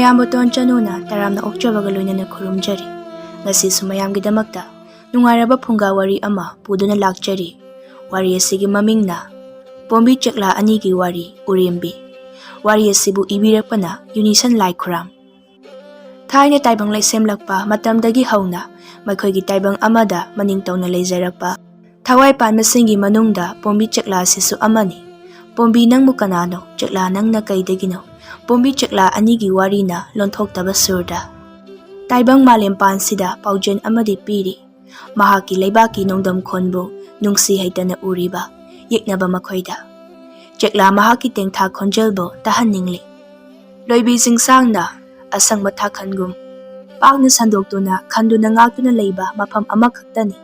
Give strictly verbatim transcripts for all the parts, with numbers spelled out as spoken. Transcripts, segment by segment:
ꯏꯌꯥꯝꯕ ꯇꯣꯟ ꯆꯅꯨꯅ ꯇꯔꯥꯝꯅ ꯑꯣꯛꯆꯕꯒ ꯂꯣꯏꯅꯅ ꯈꯨꯔꯨꯝꯖꯔꯤ꯫ ꯉꯁꯤꯁꯨ ꯃꯌꯥꯝꯒꯤꯗꯃꯛꯇ ꯅꯨꯡꯉꯥꯏꯔꯕ ꯐꯨꯡꯒꯥ ꯋꯥꯔꯤ ꯑꯃ ꯄꯨꯗꯨꯅ ꯂꯥꯛꯆꯔꯤ꯫ ꯋꯥꯔꯤ ꯑꯁꯤꯒꯤ ꯃꯃꯤꯡꯅ ꯄꯣꯝꯕꯤ ꯆꯦꯛꯂꯥ ꯑꯅꯤꯒꯤ ꯋꯥꯔꯤ, ꯎꯔꯦꯝꯕꯤ꯫ ꯋꯥꯔꯤ ꯑꯁꯤꯕꯨ ꯏꯕꯤꯔꯛꯄꯅ ꯌꯨꯅꯤꯁꯟ ꯂꯥꯏꯈꯨꯔꯥꯝ꯫ ꯊꯥꯏꯅ ꯇꯥꯏꯕꯪ ꯂꯩꯁꯦꯝꯂꯛꯄ ꯃꯇꯝꯗꯒꯤ ꯍꯧꯅ ꯃꯈꯣꯏꯒꯤ ꯇꯥꯏꯕꯪ ꯑꯃꯗ ꯃꯅꯤꯡ ꯇꯧꯅ ꯂꯩꯖꯔꯛꯄ ꯊꯋꯥꯏ ꯄꯥꯟꯕꯁꯤꯡꯒꯤ ꯃꯅꯨꯡꯗ ꯄꯣꯝꯕꯤ ꯆꯦꯛꯂꯥ ꯑꯁꯤꯁꯨ ꯑꯃꯅꯤ꯫ ꯄꯣꯝꯕꯤ ꯅꯪꯕꯨ ꯀꯅꯥꯅꯣ? ꯆꯦꯛꯂꯥ ꯅꯪꯅ ꯀꯩꯗꯒꯤꯅꯣ? ꯄꯣꯝꯕꯤ ꯆꯦꯛꯂꯥ ꯑꯅꯤꯒꯤ ꯋꯥꯔꯤꯅ ꯂꯣꯟꯊꯣꯛꯇꯕ ꯁꯨꯔꯗ꯫ ꯇꯥꯏꯕꯪ ꯃꯥꯂꯦꯝ ꯄꯥꯟꯁꯤꯗ ꯄꯥꯎꯖꯦꯜ ꯑꯃꯗꯤ ꯄꯤꯔꯤ꯫ ꯃꯍꯥꯛꯀꯤ ꯂꯩꯕꯥꯛꯀꯤ ꯅꯣꯡꯗꯝ ꯈꯣꯟꯕꯨ ꯅꯨꯡꯁꯤ ꯍꯩꯇꯅ ꯎꯔꯤꯕ ꯌꯦꯛꯅꯕ ꯃꯈꯣꯏꯗ꯫ ꯆꯦꯛꯂꯥ ꯃꯍꯥꯛꯀꯤ ꯇꯦꯡꯊꯥ ꯈꯣꯟꯖꯦꯜꯕꯨ ꯇꯥꯍꯟꯅꯤꯡꯂꯤ꯫ ꯂꯣꯏꯕꯤ ꯆꯤꯡꯁꯥꯡꯅ ꯑꯁꯪꯕ ꯊꯥꯈꯟꯒꯨꯝ ꯄꯥꯛꯅ ꯁꯟꯗꯣꯛꯇꯨꯅ ꯈꯟꯗꯨꯅ ꯉꯥꯛꯇꯨꯅ ꯂꯩꯕ ꯃꯐꯝ ꯑꯃꯈꯛꯇꯅꯤ꯫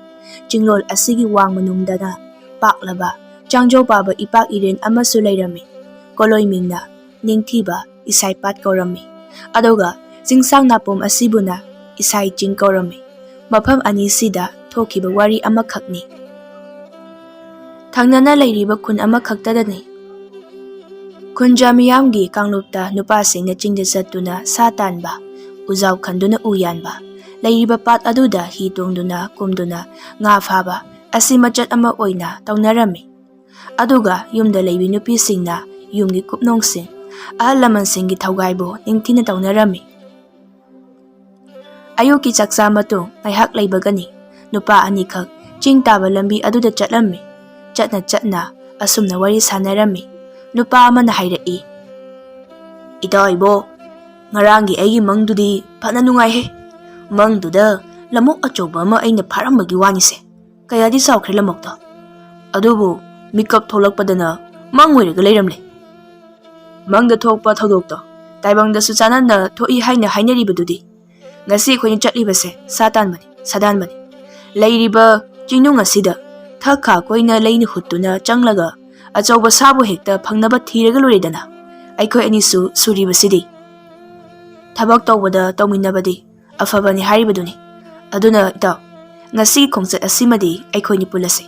ꯆꯤꯡꯂꯣꯜ ꯑꯁꯤꯒꯤ ꯋꯥꯡꯃ ꯅꯨꯡꯗꯅ ꯄꯥꯛꯂꯕ ꯆꯥꯡꯖꯧ ꯄꯥꯕ ꯏꯄꯥꯛ ꯏꯔꯦꯟ ꯑꯃꯁꯨ ꯂꯩꯔꯝꯃꯤ꯫ ꯀꯣꯂꯣꯏ ꯃꯤꯡꯅ ꯅꯤꯡꯊꯤꯕ ꯏꯁꯥꯏꯄꯥꯠ ꯀꯧꯔꯝꯃꯤ꯫ ꯑꯗꯨꯒ ꯆꯤꯡꯁꯥꯡ ꯅꯥꯄꯣꯝ ꯑꯁꯤꯕꯨꯅ ꯏꯁꯥꯏ ꯆꯤꯡ ꯀꯧꯔꯝꯃꯤ꯫ ꯃꯐꯝ ꯑꯅꯤꯁꯤꯗ ꯊꯣꯛꯈꯤꯕ ꯋꯥꯔꯤ ꯑꯃꯈꯛꯅꯤ꯫ ꯊꯪꯅꯅ ꯂꯩꯔꯤꯕ ꯈꯨꯟ ꯑꯃꯈꯛꯇꯗꯅꯤ꯫ ꯈꯨꯟꯖꯥ ꯃꯤꯌꯥꯝꯒꯤ ꯀꯥꯡꯂꯨꯞꯇ ꯅꯨꯄꯥꯁꯤꯡꯅ ꯆꯤꯡꯗ ꯆꯠꯇꯨꯅ ꯁꯥ ꯇꯥꯟꯕ, ꯎꯖꯥꯎ ꯈꯟꯗꯨꯅ ꯎ ꯌꯥꯟꯕ, ꯂꯩꯔꯤꯕ ꯄꯥꯠ ꯑꯗꯨꯗ ꯍꯤ ꯇꯣꯡꯗꯨꯅ ꯀꯨꯝꯗꯨꯅ ꯉꯥ ꯐꯥꯕ ꯑꯁꯤ ꯃꯆꯠ ꯑꯃ ꯑꯣꯏꯅ ꯇꯧꯅꯔꯝꯃꯤ꯫ ꯑꯗꯨꯒ ꯌꯨꯝꯗ ꯂꯩꯕꯤ ꯅꯨꯄꯤꯁꯤꯡꯅ ꯌꯨꯝꯒꯤ ꯀꯨꯞꯅꯣꯡꯁꯤꯡ, ꯑꯍꯜ ꯂꯃꯟꯁꯤꯡꯒꯤ ꯊꯧꯒꯥꯏꯕꯨ ꯅꯤꯡꯊꯤꯅ ꯇꯧꯅꯔꯝꯃꯤ꯫ ꯑꯌꯨꯛꯀꯤ ꯆꯥꯛꯆꯥ ꯃꯇꯨꯡ ꯉꯥꯏꯍꯥꯛ ꯂꯩꯕꯒꯅꯤ ꯅꯨꯄꯥ ꯑꯅꯤꯈꯛ ꯆꯤꯡ ꯇꯥꯕ ꯂꯝꯕꯤ ꯑꯗꯨꯗ ꯆꯠꯂꯝꯃꯤ꯫ ꯆꯠꯅ ꯆꯠꯅ ꯑꯁꯨꯝꯅ ꯋꯥꯔꯤ ꯁꯥꯟꯅꯔꯝꯃꯤ꯫ ꯅꯨꯄꯥ ꯑꯃꯅ ꯍꯥꯏꯔꯛꯏ, "ꯏꯇꯥꯎ ꯏꯕꯣ, ꯉꯔꯥꯡꯒꯤ ꯑꯩꯒꯤ ꯃꯪꯗꯨꯗꯤ ꯐꯅ ꯅꯨꯡꯉꯥꯏꯍꯦ꯫ ꯃꯪꯗꯨꯗ ꯂꯃꯨꯛ ꯑꯆꯧꯕ ꯑꯃ ꯑꯩꯅ ꯐꯥꯔꯝꯕꯒꯤ ꯋꯥꯅꯤꯁꯦ꯫ ꯀꯌꯥꯗꯤ ꯆꯥꯎꯈ꯭ꯔꯦ ꯂꯃꯨꯛꯇꯣ꯫ ꯑꯗꯨꯕꯨ ꯃꯤꯀꯞ ꯊꯣꯛꯂꯛꯄꯗꯅ ꯃꯪ ꯑꯣꯏꯔꯒ ꯂꯩꯔꯝꯂꯦ꯫ ꯃꯪꯗ ꯊꯣꯛꯄ ꯊꯧꯗꯣꯛꯇꯣ ꯇꯥꯏꯕꯪꯗꯁꯨ ꯆꯥꯟꯅꯅ ꯊꯣꯛꯏ ꯍꯥꯏꯅ ꯍꯥꯏꯅꯔꯤꯕꯗꯨꯗꯤ꯫ ꯉꯁꯤ ꯑꯩꯈꯣꯏꯅ ꯆꯠꯂꯤꯕꯁꯦ ꯁꯥ ꯇꯥꯟꯕꯅꯤ, ꯁꯥꯗꯥꯟꯕꯅꯤ꯫ ꯂꯩꯔꯤꯕ ꯆꯤꯡꯅꯨꯡ ꯑꯁꯤꯗ ꯊꯛ ꯈꯥ ꯀꯣꯏꯅ ꯂꯩꯅ ꯍꯨꯠꯇꯨꯅ ꯆꯪꯂꯒ ꯑꯆꯧꯕ ꯁꯥꯕꯨ ꯍꯦꯛꯇ ꯐꯪꯅꯕ ꯊꯤꯔꯒ ꯂꯣꯏꯔꯦꯗꯅ꯫ ꯑꯩꯈꯣꯏ ꯑꯅꯤꯁꯨ ꯁꯨꯔꯤꯕꯁꯤꯗꯤ ꯊꯕꯛ ꯇꯧꯕꯗ ꯇꯧꯃꯤꯟꯅꯕꯗꯤ ꯑꯐꯕꯅꯤ ꯍꯥꯏꯔꯤꯕꯗꯨꯅꯤ꯫ ꯑꯗꯨꯅ ꯏꯇꯥꯎ, ꯉꯁꯤꯒꯤ ꯈꯣꯡꯆꯠ ꯑꯁꯤꯃꯗꯤ ꯑꯩꯈꯣꯏꯅꯤ ꯄꯨꯜꯂꯁꯤ꯫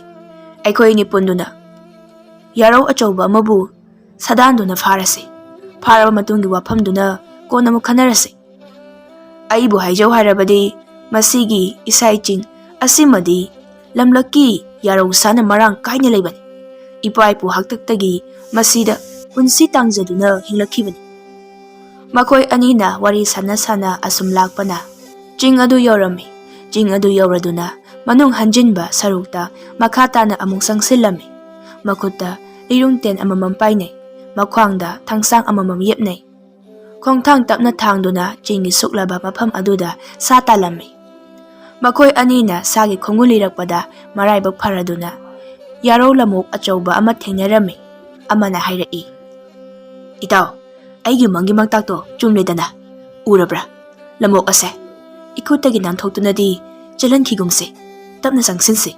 ꯑꯩꯈꯣꯏꯅꯤ ꯄꯨꯟꯗꯨꯅ ꯌꯥꯔꯧ ꯑꯆꯧꯕ ꯑꯃꯕꯨ ꯁꯥꯗꯥꯟꯗꯨꯅ ꯐꯥꯔꯁꯤ꯫ ꯐꯥꯔꯕ ꯃꯇꯨꯡꯒꯤ ꯋꯥꯐꯝꯗꯨꯅ ꯀꯣꯟꯅ ꯑꯃꯨꯛ ꯈꯟꯅꯔꯁꯤ꯫ ꯑꯩꯕꯨ ꯍꯥꯏꯖꯧ ꯍꯥꯏꯔꯕꯗꯤ, ꯃꯁꯤꯒꯤ ꯏꯁꯥꯏ ꯆꯤꯡ ꯑꯁꯤꯃꯗꯤ ꯂꯝꯂꯛꯀꯤ ꯌꯥꯔꯧ ꯁꯥꯅ ꯃꯔꯥꯡ ꯀꯥꯏꯅ ꯂꯩꯕꯅꯤ꯫ ꯏꯄꯥ ꯏꯄꯨ ꯍꯥꯛꯇꯛꯇꯒꯤ ꯃꯁꯤꯗ ꯄꯨꯟꯁꯤ ꯇꯥꯡꯖꯗꯨꯅ ꯍꯤꯡꯂꯛꯈꯤꯕꯅꯤ꯫ ꯃꯈꯣꯏ ꯑꯅꯤꯅ ꯋꯥꯔꯤ ꯁꯥꯟꯅ ꯁꯥꯟꯅ ꯑꯁꯨꯝ ꯂꯥꯛꯄꯅ ꯆꯤꯡ ꯑꯗꯨ ꯌꯧꯔꯝꯃꯤ꯫ ꯆꯤꯡ ꯑꯗꯨ ꯌꯧꯔꯗꯨꯅ ꯃꯅꯨꯡ ꯍꯟꯖꯤꯟꯕ ꯁꯔꯨꯛꯇ ꯃꯈꯥ ꯇꯥꯅ ꯑꯃꯨꯛ ꯆꯪꯁꯤꯜꯂꯝꯃꯤ꯫ ꯃꯈꯨꯠꯇ ꯂꯤꯔꯨꯡ ꯇꯦꯟ ꯑꯃꯃꯝ ꯄꯥꯏꯅꯩ꯫ ꯃꯈ꯭ꯋꯥꯡꯗ ꯊꯥꯡꯁꯥꯡ ꯑꯃꯃꯝ ꯌꯦꯞꯅꯩ꯫ ꯈꯣꯡꯊꯥꯡ ꯇꯞꯅ ꯊꯥꯡꯗꯨꯅ ꯆꯤꯡꯒꯤ ꯁꯨꯛꯂꯕ ꯃꯐꯝ ꯑꯗꯨꯗ ꯁꯥ ꯇꯥꯜꯂꯝꯃꯤ꯫ ꯃꯈꯣꯏ ꯑꯅꯤꯅ ꯁꯥꯒꯤ ꯈꯣꯡꯒꯨꯜ ꯂꯤꯔꯛꯄꯗ ꯃꯔꯥꯏꯕꯛ ꯐꯔꯗꯨꯅ ꯌꯥꯔꯧ ꯂꯝꯑꯣꯛ ꯑꯆꯧꯕ ꯑꯃ ꯊꯦꯡꯅꯔꯝꯃꯤ꯫ ꯑꯃꯅ ꯍꯥꯏꯔꯛꯏ, "ꯏꯇꯥꯎ, ꯑꯩꯒꯤ ꯃꯪꯒꯤ ꯃꯪꯇꯥꯛꯇꯣ ꯆꯨꯝꯂꯦꯗꯅ꯫ ꯎꯔꯕ꯭ꯔꯥ? ꯂꯝꯑꯣꯛ ꯑꯁꯦ ꯏꯈꯨꯠꯇꯒꯤ ꯅꯥꯟꯊꯣꯛꯇꯨꯅꯗꯤ ꯆꯦꯜꯍꯟꯈꯤꯒꯨꯝꯁꯤ꯫ ꯇꯞꯅ ꯆꯪꯁꯤꯟꯁꯤ꯫"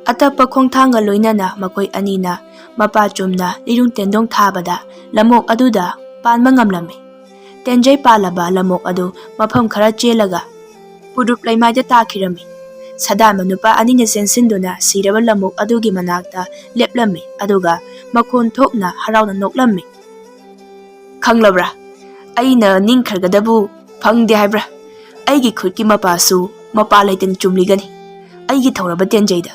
ꯑꯇꯞꯄ ꯈꯣꯡꯊꯥꯡꯒ ꯂꯣꯏꯅꯅ ꯃꯈꯣꯏ ꯑꯅꯤꯅ ꯃꯄꯥ ꯆꯨꯝꯅ ꯂꯤꯔꯨꯡ ꯇꯦꯟꯗꯣꯡ ꯊꯥꯕꯗ ꯂꯝꯑꯣꯛ ꯑꯗꯨꯗ ꯄꯥꯟꯕ ꯉꯝꯂꯝꯃꯤ꯫ ꯇꯦꯟꯖꯩ ꯄꯥꯜꯂꯕ ꯂꯝꯑꯣꯛ ꯑꯗꯨ ꯃꯐꯝ ꯈꯔ ꯆꯦꯜꯂꯒ ꯄꯨꯔꯨꯞ ꯂꯩꯃꯥꯏꯗ ꯇꯥꯈꯤꯔꯝꯃꯤ꯫ ꯁꯥꯗꯥꯟꯕ ꯅꯨꯄꯥ ꯑꯅꯤꯅ ꯆꯦꯟꯁꯤꯟꯗꯨꯅ ꯁꯤꯔꯕ ꯂꯝꯑꯣꯛ ꯑꯗꯨꯒꯤ ꯃꯅꯥꯛꯇ ꯂꯦꯞꯂꯝꯃꯤ, ꯑꯗꯨꯒ ꯃꯈꯣꯟ ꯊꯣꯛꯅ ꯍꯔꯥꯎꯅ ꯅꯣꯛꯂꯝꯃꯤ꯫ "ꯈꯪꯂꯕ꯭ꯔꯥ? ꯑꯩꯅ ꯅꯤꯡꯈ꯭ꯔꯒꯗꯕꯨ ꯐꯪꯗꯦ ꯍꯥꯏꯕ꯭ꯔꯥ? ꯑꯩꯒꯤ ꯈꯨꯠꯀꯤ ꯃꯄꯥꯁꯨ ꯃꯄꯥ ꯂꯩꯇꯅ ꯆꯨꯝꯂꯤꯒꯅꯤ꯫ ꯑꯩꯒꯤ ꯊꯧꯔꯕ ꯇꯦꯟꯖꯩꯗ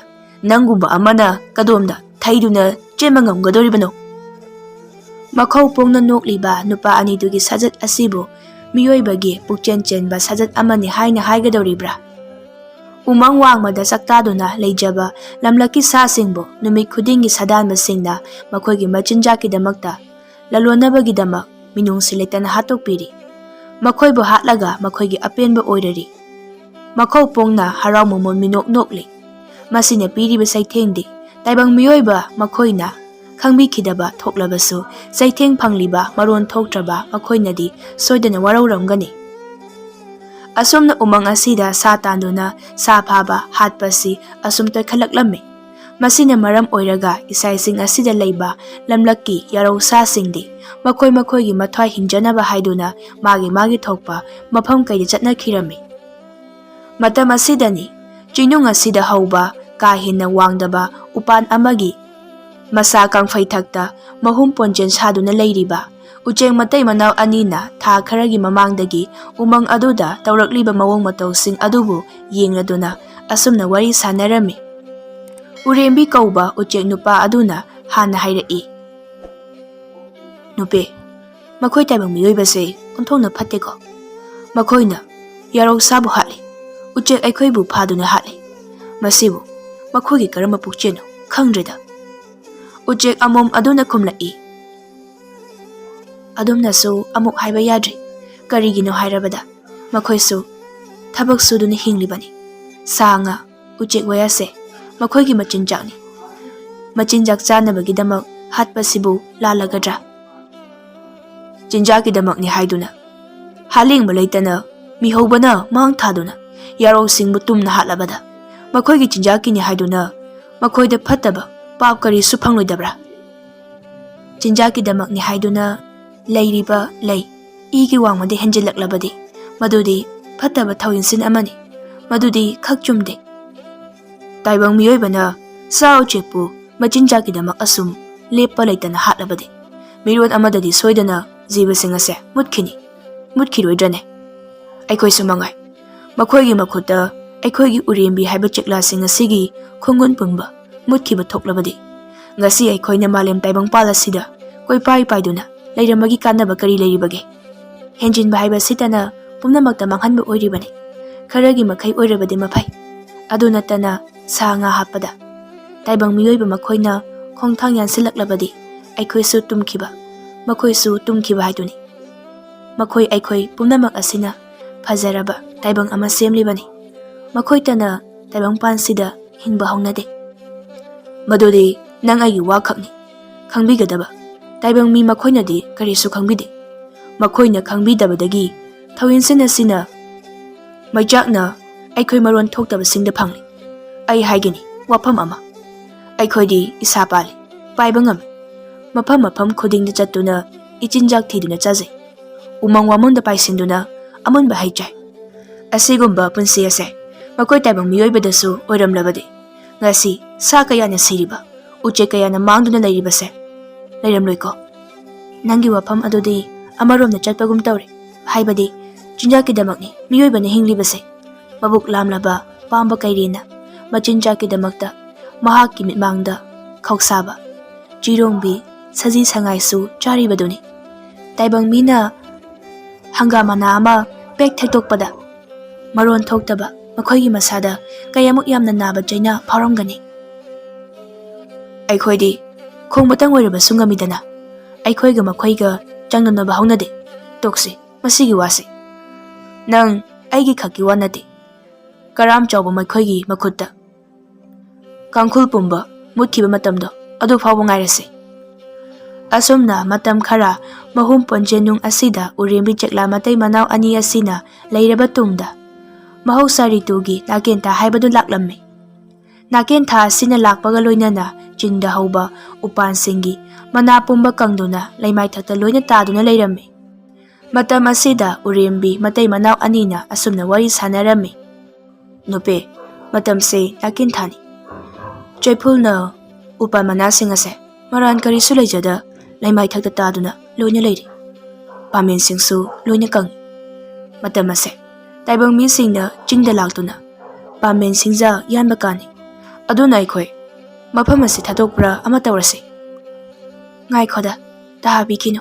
ꯅꯪꯒꯨꯝꯕ ꯑꯃꯅ ꯀꯗꯣꯝꯗ ꯊꯩꯗꯨꯅ ꯆꯦꯟꯕ ꯉꯝꯒꯗꯧꯔꯤꯕꯅꯣ?" ꯃꯈꯧ ꯄꯣꯡꯅ ꯅꯣꯛꯂꯤꯕ ꯅꯨꯄꯥ ꯑꯅꯤꯗꯨꯒꯤ ꯁꯥꯖꯠ ꯑꯁꯤꯕꯨ ꯃꯤꯑꯣꯏꯕꯒꯤ ꯄꯨꯛꯆꯦꯟ ꯆꯦꯟꯕ ꯁꯥꯖꯠ ꯑꯃꯅꯤ ꯍꯥꯏꯅ ꯍꯥꯏꯒꯗꯧꯔꯤꯕ꯭ꯔꯥ? ꯎꯃꯪ ꯋꯥꯡꯃꯗ ꯆꯥꯛꯇꯥꯗꯨꯅ ꯂꯩꯖꯕ ꯂꯝꯂꯛꯀꯤ ꯁꯥꯁꯤꯡꯕꯨ ꯅꯨꯃꯤꯠ ꯈꯨꯗꯤꯡꯒꯤ ꯁꯥꯗꯥꯟꯕꯁꯤꯡꯅ ꯃꯈꯣꯏꯒꯤ ꯃꯆꯤꯟꯖꯥꯛꯀꯤꯗꯃꯛꯇ ꯂꯂꯣꯟꯅꯕꯒꯤꯗꯃꯛ ꯃꯤꯅꯨꯡꯁꯤ ꯂꯩꯇꯅ ꯍꯥꯠꯇꯣꯛꯄꯤꯔꯤ꯫ ꯃꯈꯣꯏꯕꯨ ꯍꯥꯠꯂꯒ ꯃꯈꯣꯏꯒꯤ ꯑꯄꯦꯟꯕ ꯑꯣꯏꯔꯔꯤ꯫ ꯃꯈꯧ ꯄꯣꯡꯅ ꯍꯔꯥꯎ ꯃꯃꯣꯟ ꯃꯤꯅꯣꯛ ꯅꯣꯛꯂꯤ꯫ ꯃꯁꯤꯅ ꯄꯤꯔꯤꯕ ꯆꯩꯊꯦꯡꯗꯤ ꯇꯥꯏꯕꯪ ꯃꯤꯑꯣꯏꯕ ꯃꯈꯣꯏꯅ ꯈꯪꯕꯤꯈꯤꯗꯕ ꯊꯣꯛꯂꯕꯁꯨ, ꯆꯩꯊꯦꯡ ꯐꯪꯂꯤꯕ ꯃꯔꯣꯟ ꯊꯣꯛꯇ꯭ꯔꯕ ꯃꯈꯣꯏꯅꯗꯤ ꯁꯣꯏꯗꯅ ꯋꯥꯔꯧꯔꯝꯒꯅꯤ꯫ ꯑꯁꯨꯝꯅ ꯎꯃꯪ ꯑꯁꯤꯗ ꯁꯥ ꯇꯥꯟꯗꯨꯅ ꯁꯥ ꯐꯥꯕ ꯍꯥꯠꯄꯁꯤ ꯑꯁꯨꯝ ꯇꯣꯏꯈꯠꯂꯛꯂꯝꯃꯤ꯫ ꯃꯁꯤꯅ ꯃꯔꯝ ꯑꯣꯏꯔꯒ ꯏꯁꯥꯏꯁꯤꯡ ꯑꯁꯤꯗ ꯂꯩꯕ ꯂꯝꯂꯛꯀꯤ ꯌꯥꯔꯧ ꯁꯥꯁꯤꯡꯗꯤ ꯃꯈꯣꯏ ꯃꯈꯣꯏꯒꯤ ꯃꯊ꯭ꯋꯥꯏ ꯍꯤꯡꯖꯅꯕ ꯍꯥꯏꯗꯨꯅ ꯃꯥꯒꯤ ꯃꯥꯒꯤ ꯊꯣꯛꯄ ꯃꯐꯝ ꯀꯩꯗ ꯆꯠꯅꯈꯤꯔꯝꯃꯤ꯫ ꯃꯇꯝ ꯑꯁꯤꯗꯅꯤ ꯆꯤꯡꯅꯨꯡ ꯑꯁꯤꯗ ꯍꯧꯕ ꯀꯥ ꯍꯦꯟꯅ ꯋꯥꯡꯗꯕ ꯎꯄꯥꯟ ꯑꯃꯒꯤ ꯃꯁꯥ ꯀꯥꯡꯐꯩꯊꯛꯇ ꯃꯍꯨꯝ ꯄꯣꯟꯖꯦꯟ ꯁꯥꯗꯨꯅ ꯂꯩꯔꯤꯕ ꯎꯆꯦꯛ ꯃꯇꯩ ꯃꯅꯥꯎ ꯑꯅꯤꯅ ꯊꯥ ꯈꯔꯒꯤ ꯃꯃꯥꯡꯗꯒꯤ ꯎꯃꯪ ꯑꯗꯨꯗ ꯇꯧꯔꯛꯂꯤꯕ ꯃꯑꯣꯡ ꯃꯇꯧꯁꯤꯡ ꯑꯗꯨꯕꯨ ꯌꯦꯡꯂꯗꯨꯅ ꯑꯁꯨꯝꯅ ꯋꯥꯔꯤ ꯁꯥꯟꯅꯔꯝꯃꯤ꯫ ꯎꯔꯦꯝꯕꯤ ꯀꯧꯕ ꯎꯆꯦꯛ ꯅꯨꯄꯥ ꯑꯗꯨꯅ ꯍꯥꯟꯅ ꯍꯥꯏꯔꯛꯏ, "ꯅꯨꯄꯤ, ꯃꯈꯣꯏ ꯇꯥꯏꯕꯪ ꯃꯤꯑꯣꯏꯕꯁꯦ ꯑꯣꯟꯊꯣꯛꯅ ꯐꯠꯇꯦꯀꯣ꯫ ꯃꯈꯣꯏꯅ ꯌꯥꯔꯧ ꯁꯥꯕꯨ ꯍꯥꯠꯂꯤ, ꯎꯆꯦꯛ ꯑꯩꯈꯣꯏꯕꯨ ꯐꯥꯗꯨꯅ ꯍꯥꯠꯂꯤ꯫ ꯃꯁꯤꯕꯨ ꯃꯈꯣꯏꯒꯤ ꯀꯔꯝꯕ ꯄꯨꯛꯆꯦꯜꯅꯣ ꯈꯪꯗ꯭ꯔꯦꯗ"꯫ ꯎꯆꯦꯛ ꯑꯃꯣꯝ ꯑꯗꯨꯅ ꯈꯨꯝꯂꯛꯏ, "ꯑꯗꯨꯝꯅꯁꯨ ꯑꯃꯨꯛ ꯍꯥꯏꯕ ꯌꯥꯗ꯭ꯔꯤ꯫ ꯀꯔꯤꯒꯤꯅꯣ ꯍꯥꯏꯔꯕꯗ ꯃꯈꯣꯏꯁꯨ ꯊꯕꯛ ꯁꯨꯗꯨꯅ ꯍꯤꯡꯂꯤꯕꯅꯤ꯫ ꯁꯥ ꯉꯥ, ꯎꯆꯦꯛ ꯋꯥꯌꯥꯁꯦ ꯃꯈꯣꯏꯒꯤ ꯃꯆꯤꯟꯖꯥꯛꯅꯤ꯫ ꯃꯆꯤꯟꯖꯥꯛ ꯆꯥꯅꯕꯒꯤꯗꯃꯛ ꯍꯥꯠꯄꯁꯤꯕꯨ ꯂꯥꯜꯂꯒꯗ꯭ꯔꯥ? ꯆꯤꯟꯖꯥꯛꯀꯤꯗꯃꯛꯅꯤ ꯍꯥꯏꯗꯨꯅ ꯍꯥꯠꯂꯦꯡꯕ ꯂꯩꯇꯅ ꯃꯤꯍꯧꯕꯅ ꯃꯥꯡ ꯊꯥꯗꯨꯅ ꯌꯥꯔꯧꯁꯤꯡꯕꯨ ꯇꯨꯝꯅ ꯍꯥꯠꯂꯕꯗ ꯃꯈꯣꯏꯒꯤ ꯆꯤꯟꯖꯥꯛꯀꯤꯅꯤ ꯍꯥꯏꯗꯨꯅ ꯃꯈꯣꯏꯗ ꯐꯠꯇꯕ ꯄꯥꯞ ꯀꯔꯤꯁꯨ ꯐꯪꯂꯣꯏꯗꯕ꯭ꯔꯥ? ꯆꯤꯟꯖꯥꯛꯀꯤꯗꯃꯛꯅꯤ ꯍꯥꯏꯗꯨꯅ ꯂꯩꯔꯤꯕ ꯂꯩ ꯏꯒꯤ ꯋꯥꯡꯃꯗ ꯍꯦꯟꯖꯤꯜꯂꯛꯂꯕꯗꯤ ꯃꯗꯨꯗꯤ ꯐꯠꯇꯕ ꯊꯧꯏꯟꯁꯤꯟ ꯑꯃꯅꯤ꯫ ꯃꯗꯨꯗꯤ ꯈꯛ ꯆꯨꯝꯗꯦ꯫ ꯇꯥꯏꯕꯪ ꯃꯤꯑꯣꯏꯕꯅ ꯁꯥ ꯎꯆꯦꯛꯄꯨ ꯃꯆꯤꯟꯖꯥꯛꯀꯤꯗꯃꯛ ꯑꯁꯨꯝ ꯂꯦꯞꯄ ꯂꯩꯇꯅ ꯍꯥꯠꯂꯕꯗꯤ ꯃꯤꯔꯣꯟ ꯑꯃꯗꯗꯤ ꯁꯣꯏꯗꯅ ꯖꯤꯕꯁꯤꯡ ꯑꯁꯦ ꯃꯨꯠꯈꯤꯅꯤ꯫ ꯃꯨꯠꯈꯤꯔꯣꯏꯗ꯭ꯔꯅꯦ? ꯑꯩꯈꯣꯏꯁꯨ ꯃꯉꯥꯏ꯫ ꯃꯈꯣꯏꯒꯤ ꯃꯈꯨꯠꯇ ꯑꯩꯈꯣꯏꯒꯤ ꯎꯔꯦꯝꯕꯤ ꯍꯥꯏꯕ ꯆꯦꯛꯂꯥꯁꯤꯡ ꯑꯁꯤꯒꯤ ꯈꯣꯡꯒꯨꯟ ꯄꯨꯝꯕ ꯃꯨꯠꯈꯤꯕ ꯊꯣꯛꯂꯕꯗꯤ ꯉꯁꯤ ꯑꯩꯈꯣꯏꯅ ꯃꯥꯂꯦꯝ ꯇꯥꯏꯕꯪꯄꯥꯜ ꯑꯁꯤꯗ ꯀꯣꯏꯄꯥꯏ ꯄꯥꯏꯗꯨꯅ ꯂꯩꯔꯝꯕꯒꯤ ꯀꯥꯟꯅꯕ ꯀꯔꯤ ꯂꯩꯔꯤꯕꯒꯦ? ꯍꯦꯟꯖꯤꯟꯕ ꯍꯥꯏꯕꯁꯤꯇꯅ ꯄꯨꯝꯅꯃꯛꯇ ꯃꯥꯡꯍꯟꯕ ꯑꯣꯏꯔꯤꯕꯅꯤ꯫ ꯈꯔꯒꯤ ꯃꯈꯩ ꯑꯣꯏꯔꯕꯗꯤ ꯃꯐꯩ꯫ ꯑꯗꯨ ꯅꯠꯇꯅ ꯁꯥ ꯉꯥ ꯍꯥꯠꯄꯗ ꯇꯥꯏꯕꯪ ꯃꯤꯑꯣꯏꯕ ꯃꯈꯣꯏꯅ ꯈꯣꯡꯊꯥꯡ ꯌꯥꯟꯁꯤꯜꯂꯛꯂꯕꯗꯤ ꯑꯩꯈꯣꯏꯁꯨ ꯇꯨꯝꯈꯤꯕ, ꯃꯈꯣꯏꯁꯨ ꯇꯨꯝꯈꯤꯕ ꯍꯥꯏꯗꯨꯅꯤ꯫ ꯃꯈꯣꯏ ꯑꯩꯈꯣꯏ ꯄꯨꯝꯅꯃꯛ ꯑꯁꯤꯅ ꯐꯖꯔꯕ ꯇꯥꯏꯕꯪ ꯑꯃ ꯁꯦꯝꯂꯤꯕꯅꯤ꯫ ꯃꯈꯣꯏꯇꯅ ꯇꯥꯏꯕꯪꯄꯥꯟꯁꯤꯗ ꯍꯤꯡꯕ ꯍꯧꯅꯗꯦ꯫ ꯃꯗꯨꯗꯤ ꯅꯪ ꯑꯩꯒꯤ ꯋꯥ ꯈꯛꯅꯤ ꯈꯪꯕꯤꯒꯗꯕ꯫ ꯇꯥꯏꯕꯪ ꯃꯤ ꯃꯈꯣꯏꯅꯗꯤ ꯀꯔꯤꯁꯨ ꯈꯪꯕꯤꯗꯦ꯫ ꯃꯈꯣꯏꯅ ꯈꯪꯕꯤꯗꯕꯗꯒꯤ ꯊꯧꯏꯟꯁꯤꯟ ꯑꯁꯤꯅ ꯃꯩꯆꯥꯛꯅ ꯑꯩꯈꯣꯏ ꯃꯔꯣꯟ ꯊꯣꯛꯇꯕꯁꯤꯡꯗ ꯐꯪꯂꯤ꯫ ꯑꯩ ꯍꯥꯏꯒꯅꯤ ꯋꯥꯐꯝ ꯑꯃ꯫ ꯑꯩꯈꯣꯏꯗꯤ ꯏꯁꯥ ꯄꯥꯜꯂꯤ, ꯄꯥꯏꯕ ꯉꯝꯃꯤ꯫ ꯃꯐꯝ ꯃꯐꯝ ꯈꯨꯗꯤꯡꯗ ꯆꯠꯇꯨꯅ ꯏꯆꯤꯟꯖꯥꯛ ꯊꯤꯗꯨꯅ ꯆꯥꯖꯩ꯫ ꯎꯃꯪ ꯋꯥꯃꯪꯗ ꯄꯥꯏꯁꯤꯟꯗꯨꯅ ꯑꯃꯨꯟꯕ ꯍꯩ ꯆꯥꯏ꯫ ꯑꯁꯤꯒꯨꯝꯕ ꯄꯨꯟꯁꯤ ꯑꯁꯦ ꯃꯈꯣꯏ ꯇꯥꯏꯕꯪ ꯃꯤꯑꯣꯏꯕꯗꯁꯨ ꯑꯣꯏꯔꯝꯂꯕꯗꯤ ꯉꯁꯤ ꯁꯥ ꯀꯌꯥꯅ ꯁꯤꯔꯤꯕ, ꯎꯆꯦꯛ ꯀꯌꯥꯅ ꯃꯥꯡꯗꯨꯅ ꯂꯩꯔꯤꯕꯁꯦ ꯂꯩꯔꯝꯂꯣꯏꯀꯣ? ꯅꯪꯒꯤ ꯋꯥꯐꯝ ꯑꯗꯨꯗꯤ ꯑꯃꯔꯣꯝꯗ ꯆꯠꯄꯒꯨꯝ ꯇꯧꯔꯦ꯫ ꯍꯥꯏꯕꯗꯤ, ꯆꯤꯟꯖꯥꯛꯀꯤꯗꯃꯛꯅꯤ ꯃꯤꯑꯣꯏꯕꯅ ꯍꯤꯡꯂꯤꯕꯁꯦ꯫ ꯃꯕꯨꯛ ꯂꯥꯝꯂꯕ ꯄꯥꯝꯕ ꯀꯩꯔꯦꯟꯅ ꯃꯆꯤꯟꯖꯥꯛꯀꯤꯗꯃꯛꯇ ꯃꯍꯥꯛꯀꯤ ꯃꯤꯠꯃꯥꯡꯗ ꯈꯧꯁꯥꯕ, ꯆꯤꯔꯣꯡꯕꯤ, ꯁꯖꯤ ꯁꯉꯥꯏꯁꯨ ꯆꯥꯔꯤꯕꯗꯨꯅꯤ꯫ ꯇꯥꯏꯕꯪ ꯃꯤꯅ ꯍꯪꯒꯥꯝ ꯃꯅꯥ ꯑꯃ ꯄꯦꯛ ꯊꯦꯛꯇꯣꯛꯄꯗ ꯃꯔꯣꯟ ꯊꯣꯛꯇꯕ ꯃꯈꯣꯏꯒꯤ ꯃꯁꯥꯗ ꯀꯌꯥꯃꯨꯛ ꯌꯥꯝꯅ ꯅꯥꯕ ꯆꯩꯅꯥ ꯐꯥꯎꯔꯝꯒꯅꯤ꯫ ꯑꯩꯈꯣꯏꯗꯤ ꯈꯣꯡꯕꯇꯪ ꯑꯣꯏꯔꯕꯁꯨ ꯉꯝꯃꯤꯗꯅ꯫ ꯑꯩꯈꯣꯏꯒ ꯃꯈꯣꯏꯒ ꯆꯥꯡꯗꯝꯅꯕ ꯍꯧꯅꯗꯦ꯫ ꯇꯣꯛꯁꯤ ꯃꯁꯤꯒꯤ ꯋꯥꯁꯤ꯫ ꯅꯪ ꯑꯩꯒꯤ ꯈꯛꯀꯤ ꯋꯥ ꯅꯠꯇꯦ꯫ ꯀꯔꯥꯝ ꯆꯥꯎꯕ ꯃꯈꯣꯏꯒꯤ ꯃꯈꯨꯠꯇ ꯀꯥꯡꯈꯨꯜ ꯄꯨꯝꯕ ꯃꯨꯠꯈꯤꯕ ꯃꯇꯝꯗꯣ ꯑꯗꯨ ꯐꯥꯎꯕ ꯉꯥꯏꯔꯁꯤ꯫ ꯑꯁꯨꯝꯅ ꯃꯇꯝ ꯈꯔ ꯃꯍꯨꯝ ꯄꯣꯟꯖꯦꯟꯅꯨꯡ ꯑꯁꯤꯗ ꯎꯔꯦꯝꯕꯤ ꯆꯦꯛꯂꯥ ꯃꯇꯩ ꯃꯅꯥꯎ ꯑꯅꯤ ꯑꯁꯤꯅ ꯂꯩꯔꯕ ꯇꯨꯡꯗ, ꯃꯍꯧꯁꯥ ꯔꯤꯇꯨꯒꯤ ꯅꯥꯀꯦꯟꯊꯥ ꯍꯥꯏꯕꯗꯨ ꯂꯥꯛꯂꯝꯃꯤ꯫ ꯅꯥꯀꯦꯟꯊꯥ ꯑꯁꯤꯅ ꯂꯥꯛꯄꯒ ꯂꯣꯏꯅꯅ ꯆꯤꯡꯗ ꯍꯧꯕ ꯎꯄꯥꯟꯁꯤꯡꯒꯤ ꯃꯅꯥ ꯄꯨꯝꯕ ꯀꯪꯗꯨꯅ ꯂꯩꯃꯥꯏꯊꯛꯇ ꯂꯣꯏꯅ ꯇꯥꯗꯨꯅ ꯂꯩꯔꯝꯃꯤ꯫ ꯃꯇꯝ ꯑꯁꯤꯗ ꯎꯔꯦꯝꯕꯤ ꯃꯇꯩ ꯃꯅꯥꯎ ꯑꯅꯤꯅ ꯑꯁꯨꯝꯅ ꯋꯥꯔꯤ ꯁꯥꯟꯅꯔꯝꯃꯤ꯫ ꯅꯨꯄꯤ, ꯃꯇꯝꯁꯦ ꯅꯥꯀꯦꯟꯊꯥꯅꯤ꯫ ꯆꯩꯐꯨꯜꯅ ꯎꯄꯥꯜ ꯃꯅꯥꯁꯤꯡ ꯑꯁꯦ ꯃꯔꯥꯟ ꯀꯔꯤꯁꯨ ꯂꯩꯖꯗ ꯂꯩꯃꯥꯏꯊꯛꯇ ꯇꯥꯗꯨꯅ ꯂꯣꯏꯅ ꯂꯩꯔꯤ꯫ ꯄꯥꯝꯕꯦꯟꯁꯤꯡꯁꯨ ꯂꯣꯏꯅ ꯀꯪꯏ꯫ ꯃꯇꯝ ꯑꯁꯦ ꯇꯥꯏꯕꯪ ꯃꯤꯁꯤꯡꯅ ꯆꯤꯡꯗ ꯂꯥꯛꯇꯨꯅ ꯄꯥꯝꯕꯦꯟ ꯁꯤꯡꯖꯥ ꯌꯥꯟꯕ ꯀꯥꯟꯅꯤ꯫ ꯑꯗꯨꯅ ꯑꯩꯈꯣꯏ ꯃꯐꯝ ꯑꯁꯤ ꯊꯥꯗꯣꯛꯄ꯭ꯔꯥ ꯑꯃ ꯇꯧꯔꯁꯤ꯫ ꯉꯥꯏꯈꯣꯗ, ꯇꯍꯥ ꯄꯤꯈꯤꯅꯨ꯫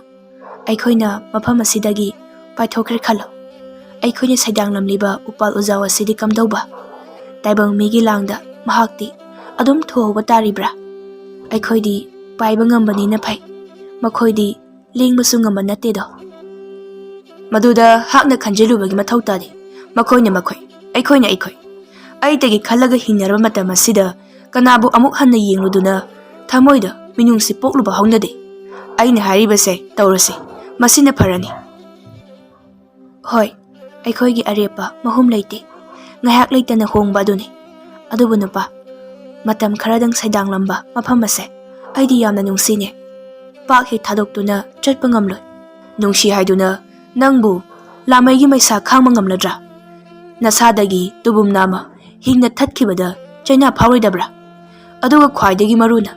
ꯑꯩꯈꯣꯏꯅ ꯃꯐꯝ ꯑꯁꯤꯗꯒꯤ ꯄꯥꯏꯊꯣꯛꯈ꯭ꯔꯦ ꯈꯜꯂꯣ꯫ ꯑꯩꯈꯣꯏꯅ ꯁꯩꯗꯥꯡꯂꯝꯂꯤꯕ ꯎꯄꯥꯜ ꯎꯖꯥꯎ ꯑꯁꯤꯗꯤ ꯀꯝꯗꯧꯕ? ꯇꯥꯏꯕꯪ ꯃꯤꯒꯤ ꯂꯥꯡꯗ ꯃꯍꯥꯛꯇꯤ ꯑꯗꯨꯝ ꯊꯨꯍꯧꯕ ꯇꯥꯔꯤꯕ꯭ꯔꯥ? ꯑꯩꯈꯣꯏꯗꯤ ꯄꯥꯏꯕ ꯉꯝꯕꯅꯤꯅ ꯐꯩ, ꯃꯈꯣꯏꯗꯤ ꯂꯦꯡꯕꯁꯨ ꯉꯝꯕ ꯅꯠꯇꯦꯗꯣ꯫ ꯃꯗꯨꯗ ꯍꯥꯛꯅ ꯈꯟꯖꯤꯜꯂꯨꯕꯒꯤ ꯃꯊꯧ ꯇꯥꯗꯦ꯫ ꯃꯈꯣꯏꯅ ꯃꯈꯣꯏ, ꯑꯩꯈꯣꯏꯅ ꯑꯩꯈꯣꯏ꯫ ꯑꯩꯇꯒꯤ ꯈꯜꯂꯒ ꯍꯤꯡꯅꯔꯕ ꯃꯇꯝ ꯑꯁꯤꯗ ꯀꯅꯥꯕꯨ ꯑꯃꯨꯛ ꯍꯟꯅ ꯌꯦꯡꯂꯨꯗꯨꯅ ꯊꯃꯣꯏꯗ ꯃꯤꯅꯨꯡꯁꯤ ꯄꯣꯛꯂꯨꯕ ꯍꯧꯅꯗꯦ꯫ ꯑꯏꯅ ꯍꯥꯏꯔꯤꯕꯁꯦ ꯇꯧꯔꯁꯤ꯫ ꯃꯁꯤꯅ ꯐꯔꯅꯤ꯫ ꯍꯣꯏ, ꯑꯩꯈꯣꯏꯒꯤ ꯑꯔꯦꯞꯄ ꯃꯍꯨꯝ ꯂꯩꯇꯦ꯫ ꯉꯥꯏꯍꯥꯛ ꯂꯩꯇꯅ ꯍꯣꯡꯕ ꯑꯗꯨꯅꯤ꯫ ꯑꯗꯨꯕꯨ ꯅꯨꯄꯥ, ꯃꯇꯝ ꯈꯔꯗꯪ ꯁꯩꯗꯥꯡꯂꯝꯕ ꯃꯐꯝ ꯑꯁꯦ ꯑꯩꯗꯤ ꯌꯥꯝꯅ ꯅꯨꯡꯁꯤꯅꯦ꯫ ꯄꯥꯛ ꯍꯦꯛ ꯊꯥꯗꯣꯛꯇꯨꯅ ꯆꯠꯄ ꯉꯝꯂꯣꯏ꯫ ꯅꯨꯡꯁꯤ ꯍꯥꯏꯗꯨꯅ ꯅꯪꯕꯨ ꯂꯥꯃꯩꯒꯤ ꯃꯩꯁꯥ ꯈꯥꯡꯕ ꯉꯝꯂꯗ꯭ꯔꯥ? ꯅꯁꯥꯗꯒꯤ ꯇꯨꯕꯨꯝ ꯅꯥꯝꯃ ꯍꯤꯡꯅ ꯊꯠꯈꯤꯕꯗ ꯆꯩꯅꯥ ꯐꯥꯎꯔꯣꯏꯗꯕ꯭ꯔꯥ? ꯑꯗꯨꯒ ꯈ꯭ꯋꯥꯏꯗꯒꯤ ꯃꯔꯨꯅ,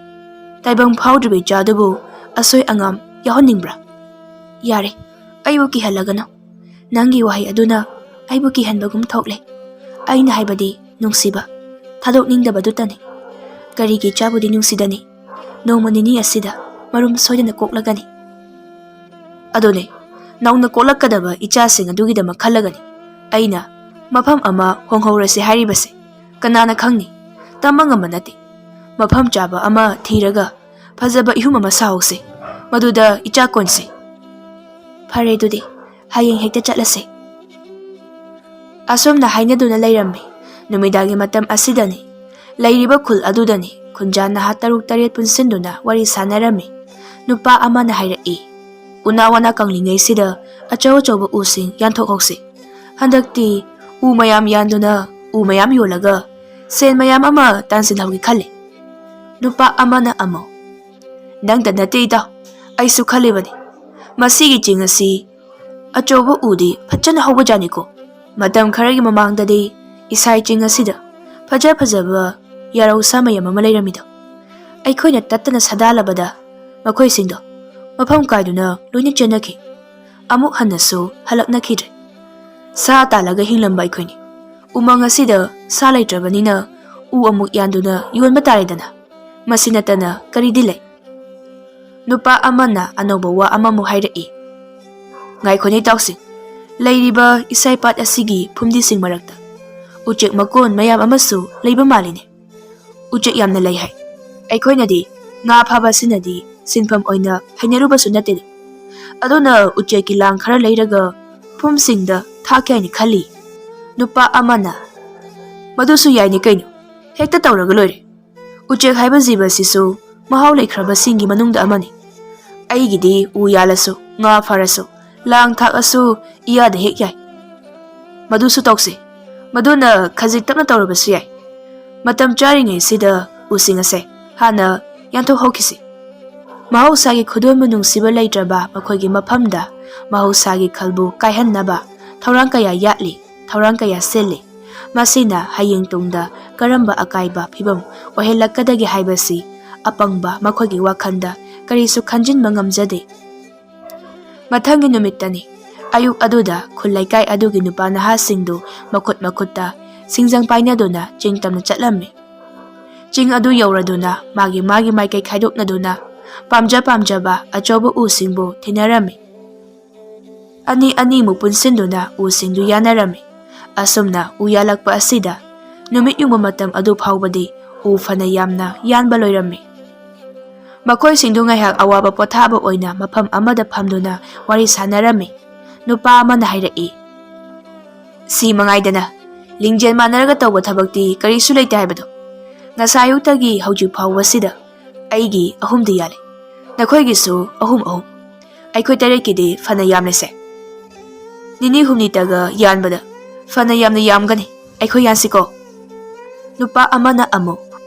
ꯇꯥꯏꯕꯪ ꯐꯥꯎꯗ꯭ꯔꯤꯕ ꯏꯆꯥꯗꯨꯕꯨ ꯑꯁꯣꯏ ꯑꯉꯥꯝ ꯌꯥꯎꯍꯟꯅꯤꯡꯕ꯭ꯔꯥ? ꯌꯥꯔꯦ, ꯑꯩꯕꯨ ꯀꯤꯍꯜꯂꯒꯅꯨ꯫ ꯅꯪꯒꯤ ꯋꯥꯍꯩ ꯑꯗꯨꯅ ꯑꯩꯕꯨ ꯀꯤꯍꯟꯕꯒꯨꯝ ꯊꯣꯛꯂꯦ꯫ ꯑꯩꯅ ꯍꯥꯏꯕꯗꯤ ꯅꯨꯡꯁꯤꯕ, ꯊꯥꯗꯣꯛꯅꯤꯡꯗꯕꯗꯨꯇꯅꯤ꯫ ꯀꯔꯤꯒꯤ ꯏꯆꯥꯕꯨꯗꯤ ꯅꯨꯡꯁꯤꯗꯅꯤ? ꯅꯣꯡꯃ ꯅꯤꯅꯤ ꯑꯁꯤꯗ ꯃꯔꯨꯝ ꯁꯣꯏꯗꯅ ꯀꯣꯛꯂꯒꯅꯤ꯫ ꯑꯗꯨꯅꯦ, ꯅꯧꯅ ꯀꯣꯛꯂꯛꯀꯗꯕ ꯏꯆꯥꯁꯤꯡ ꯑꯗꯨꯒꯤꯗꯃꯛ ꯈꯜꯂꯒꯅꯤ ꯑꯩꯅ ꯃꯐꯝ ꯑꯃ ꯍꯣꯡꯍꯧꯔꯁꯤ ꯍꯥꯏꯔꯤꯕꯁꯦ꯫ ꯀꯅꯥꯅ ꯈꯪꯅꯤ? ꯇꯝꯕ ꯉꯝꯕ ꯅꯠꯇꯦ꯫ ꯃꯐꯝ ꯆꯥꯕ ꯑꯃ ꯊꯤꯔꯒ ꯐꯖꯕ ꯏꯍꯨꯝ ꯑꯃ ꯁꯥꯍꯧꯁꯦ꯫ ꯃꯗꯨꯗ ꯏꯆꯥ ꯀꯣꯟꯁꯦ꯫ ꯐꯔꯦ, ꯑꯗꯨꯗꯤ ꯍꯌꯦꯡ ꯍꯦꯛꯇ ꯆꯠꯂꯁꯦ꯫ ꯑꯁꯨꯝꯅ ꯍꯥꯏꯅꯗꯨꯅ ꯂꯩꯔꯝꯃꯤ꯫ ꯅꯨꯃꯤꯗꯥꯡꯒꯤ ꯃꯇꯝ ꯑꯁꯤꯗꯅꯤ ꯂꯩꯔꯤꯕ ꯈꯨꯜ ꯑꯗꯨꯗꯅꯤ ꯈꯨꯟꯖꯥ ꯅꯍꯥ ꯇꯔꯨꯛ ꯇꯔꯦꯠ ꯄꯨꯟꯁꯤꯟꯗꯨꯅ ꯋꯥꯔꯤ ꯁꯥꯟꯅꯔꯝꯃꯤ꯫ ꯅꯨꯄꯥ ꯑꯃꯅ ꯍꯥꯏꯔꯛꯏ, "ꯎꯅꯥ ꯋꯥꯅꯥ ꯀꯪꯂꯤꯉꯩꯁꯤꯗ ꯑꯆꯧ ꯑꯆꯧꯕ ꯎꯁꯤꯡ ꯌꯥꯟꯊꯣꯛꯍꯧꯁꯤ꯫ ꯍꯟꯗꯛꯇꯤ ꯎ ꯃꯌꯥꯝ ꯌꯥꯟꯗꯨꯅ ꯎ ꯃꯌꯥꯝ ꯌꯣꯜꯂꯒ ꯁꯦꯟ ꯃꯌꯥꯝ ꯑꯃ ꯇꯥꯟꯁꯤꯟꯍꯧꯒꯦ ꯈꯜꯂꯤ꯫" ꯅꯨꯄꯥ ꯑꯃꯅ ꯑꯃꯨꯛ, "ꯅꯪꯇ ꯅꯠꯇꯦ ꯏꯇꯥꯎ, ꯑꯩꯁꯨ ꯈꯜꯂꯤꯕꯅꯤ꯫ ꯃꯁꯤꯒꯤ ꯆꯤꯡ ꯑꯁꯤ ꯑꯆꯧꯕ ꯎꯗꯤ ꯐꯖꯅ ꯍꯧꯕꯖꯥꯠꯅꯤꯀꯣ꯫ ꯃꯇꯝ ꯈꯔꯒꯤ ꯃꯃꯥꯡꯗꯗꯤ ꯏꯁꯥꯏ ꯆꯤꯡ ꯑꯁꯤꯗ ꯐꯖ ꯐꯖꯕ ꯌꯥꯔꯧ ꯁꯥ ꯃꯌꯥꯝ ꯑꯃ ꯂꯩꯔꯝꯃꯤꯗꯣ꯫ ꯑꯩꯈꯣꯏꯅ ꯇꯠꯇꯅ ꯁꯥꯗꯥꯜꯂꯕꯗ ꯃꯈꯣꯏꯁꯤꯡꯗꯣ ꯃꯐꯝ ꯀꯥꯏꯗꯨꯅ ꯂꯣꯏꯅ ꯆꯦꯟꯅꯈꯤ꯫ ꯑꯃꯨꯛ ꯍꯟꯅꯁꯨ ꯍꯜꯂꯛꯅꯈꯤꯗ꯭ꯔꯦ꯫ ꯁꯥ ꯇꯥꯜꯂꯒ ꯍꯤꯡꯂꯝꯕ ꯑꯩꯈꯣꯏꯅꯤ꯫ ꯎꯃꯪ ꯑꯁꯤꯗ ꯁꯥ ꯂꯩꯇ꯭ꯔꯕꯅꯤꯅ ꯎ ꯑꯃꯨꯛ ꯌꯥꯟꯗꯨꯅ ꯌꯣꯟꯕ ꯇꯥꯔꯦꯗꯅ꯫ ꯃꯁꯤ ꯅꯠꯇꯅ ꯀꯔꯤꯗꯤ ꯂꯩ?" ꯅꯨꯄꯥ ꯑꯃꯅ ꯑꯅꯧꯕ ꯋꯥ ꯑꯃꯃꯨꯛ ꯍꯥꯏꯔꯛꯏ꯫ "ꯉꯥꯏꯈꯣꯅꯦ ꯏꯇꯥꯎꯁꯤꯡ, ꯂꯩꯔꯤꯕ ꯏꯁꯥꯏꯄꯥꯠ ꯑꯁꯤꯒꯤ ꯐꯨꯝꯗꯤꯁꯤꯡ ꯃꯔꯛꯇ ꯎꯆꯦꯛ ꯃꯀꯣꯟ ꯃꯌꯥꯝ ꯑꯃꯁꯨ ꯂꯩꯕ ꯃꯥꯜꯂꯤꯅꯦ꯫ ꯎꯆꯦꯛ ꯌꯥꯝꯅ ꯂꯩ ꯍꯥꯏ꯫ ꯑꯩꯈꯣꯏꯅꯗꯤ ꯉꯥ ꯐꯥꯕ ꯑꯁꯤꯅꯗꯤ ꯁꯤꯟꯐꯝ ꯑꯣꯏꯅ ꯍꯩꯅꯔꯨꯕꯁꯨ ꯅꯠꯇꯦꯗ꯫ ꯑꯗꯨꯅ ꯎꯆꯦꯛꯀꯤ ꯂꯥꯡ ꯈꯔ ꯂꯩꯔꯒ ꯐꯨꯝꯁꯤꯡꯗ ꯊꯥꯛꯀꯦ ꯍꯥꯏꯅ ꯈꯜꯂꯤ꯫" ꯅꯨꯄꯥ ꯑꯃꯅ, "ꯃꯗꯨꯁꯨ ꯌꯥꯏꯅꯦ ꯀꯩꯅꯣ, ꯍꯦꯛꯇ ꯇꯧꯔꯒ ꯂꯣꯏꯔꯦ꯫ ꯎꯆꯦꯛ ꯍꯥꯏꯕ ꯖꯤꯕ ꯑꯁꯤꯁꯨ ꯃꯍꯥꯎ ꯂꯩꯈ꯭ꯔꯕꯁꯤꯡꯒꯤ ꯃꯅꯨꯡꯗ ꯑꯃꯅꯤ꯫ ꯑꯩꯒꯤꯗꯤ ꯎ ꯌꯥꯜꯂꯁꯨ, ꯉꯥ ꯐꯥꯔꯁꯨ, ꯂꯥꯡ ꯊꯥꯛꯑꯁꯨ ꯏꯌꯥꯗ ꯍꯦꯛ ꯌꯥꯏ꯫ ꯃꯗꯨꯁꯨ ꯇꯧꯁꯤ꯫ ꯃꯗꯨꯅ ꯈꯖꯤꯛ ꯇꯞꯅ ꯇꯧꯔꯕꯁꯨ ꯌꯥꯏ꯫" ꯃꯇꯝ ꯆꯥꯔꯤꯉꯩꯁꯤꯗ ꯎꯁꯤꯡ ꯑꯁꯦ ꯍꯥꯟꯅ ꯌꯥꯟꯊꯣꯛꯍꯧꯈꯤꯁꯤ꯫ ꯃꯍꯧꯁꯥꯒꯤ ꯈꯨꯗꯣꯜꯕꯨ ꯅꯨꯡꯁꯤꯕ ꯂꯩꯇ꯭ꯔꯕ ꯃꯈꯣꯏꯒꯤ ꯃꯐꯝꯗ ꯃꯍꯧꯁꯥꯒꯤ ꯈꯜꯕꯨ ꯀꯥꯏꯍꯟꯅꯕ ꯊꯧꯔꯥꯡ ꯀꯌꯥ ꯌꯥꯠꯂꯤ, ꯊꯧꯔꯥꯡ ꯀꯌꯥ ꯁꯤꯜꯂꯤ꯫ ꯃꯁꯤꯅ ꯍꯌꯦꯡ ꯇꯨꯡꯗ ꯀꯔꯝꯕ ꯑꯀꯥꯏꯕ ꯐꯤꯕꯝ ꯑꯣꯏꯍꯜꯂꯛꯀꯗꯒꯦ ꯍꯥꯏꯕꯁꯤ ꯑꯄꯪꯕ ꯃꯈꯣꯏꯒꯤ ꯋꯥꯈꯜꯗ ꯀꯔꯤꯁꯨ ꯈꯟꯖꯤꯟꯕ ꯉꯝꯖꯗꯦ꯫ ꯃꯊꯪꯒꯤ ꯅꯨꯃꯤꯠꯇꯅꯤ꯫ ꯑꯌꯨꯛ ꯑꯗꯨꯗ ꯈꯨꯜ ꯂꯩꯀꯥꯏ ꯑꯗꯨꯒꯤ ꯅꯨꯄꯥ ꯅꯍꯥꯁꯤꯡꯗꯨ ꯃꯈꯨꯠ ꯃꯈꯨꯠꯇ ꯁꯤꯡꯖꯪ ꯄꯥꯏꯅꯗꯨꯅ ꯆꯤꯡ ꯇꯝꯅ ꯆꯠꯂꯝꯃꯤ꯫ ꯆꯤꯡ ꯑꯗꯨ ꯌꯧꯔꯗꯨꯅ ꯃꯥꯒꯤ ꯃꯥꯒꯤ ꯃꯥꯏꯀꯩ ꯈꯥꯏꯗꯣꯛꯅꯗꯨꯅ ꯄꯥꯝꯖ ꯄꯥꯝꯖꯕ ꯑꯆꯧꯕ ꯎꯁꯤꯡꯕꯨ ꯊꯤꯅꯔꯝꯃꯤ꯫ ꯑꯅꯤ ꯑꯅꯤꯃꯨꯛ ꯄꯨꯟꯁꯤꯟꯗꯨꯅ ꯎꯁꯤꯡꯗꯨ ꯌꯥꯟꯅꯔꯝꯃꯤ꯫ ꯑꯁꯨꯝꯅ ꯎ ꯌꯥꯜꯂꯛꯄ ꯑꯁꯤꯗ ꯅꯨꯃꯤꯠ ꯌꯨꯡꯕ ꯃꯇꯝ ꯑꯗꯨ ꯐꯥꯎꯕꯗꯤ ꯎ ꯐꯅ ꯌꯥꯝꯅ ꯌꯥꯟꯕ ꯂꯣꯏꯔꯝꯃꯤ꯫ ꯃꯈꯣꯏꯁꯤꯡꯗꯨ ꯉꯥꯏꯍꯥꯛ ꯑꯋꯥꯕ ꯄꯣꯊꯥꯕ ꯑꯣꯏꯅ ꯃꯐꯝ ꯑꯃꯗ ꯐꯝꯗꯨꯅ ꯋꯥꯔꯤ ꯁꯥꯟꯅꯔꯝꯃꯤ꯫ ꯅꯨꯄꯥ ꯑꯃꯅ ꯍꯥꯏꯔꯛꯏ, "ꯁꯤ ꯃꯉꯥꯏꯗꯅ, ꯂꯤꯡꯖꯦꯜ ꯃꯥꯟꯅꯔꯒ ꯇꯧꯕ ꯊꯕꯛꯇꯤ ꯀꯔꯤꯁꯨ ꯂꯩꯇꯦ ꯍꯥꯏꯕꯗꯣ꯫ ꯉꯁꯥꯏ ꯑꯌꯨꯛꯇꯒꯤ ꯍꯧꯖꯤꯛ ꯐꯥꯎꯕꯁꯤꯗ ꯑꯩꯒꯤ ꯑꯍꯨꯝꯗꯤ ꯌꯥꯜꯂꯦ, ꯅꯈꯣꯏꯒꯤꯁꯨ ꯑꯍꯨꯝ ꯑꯍꯨꯝ꯫ ꯑꯩꯈꯣꯏ ꯇꯔꯦꯠꯀꯤꯗꯤ ꯐꯅ ꯌꯥꯝꯂꯦꯁꯦ꯫ ꯅꯤꯅꯤ ꯍꯨꯝꯅꯤꯇꯒ ꯌꯥꯟꯕꯗ ꯐꯅ ꯌꯥꯝꯅ ꯌꯥꯝꯒꯅꯤ꯫ ꯑꯩꯈꯣꯏ ꯌꯥꯟꯁꯤꯀꯣ?" ꯅꯨꯄꯥ ꯑꯃꯅ ꯑꯃꯨꯛ,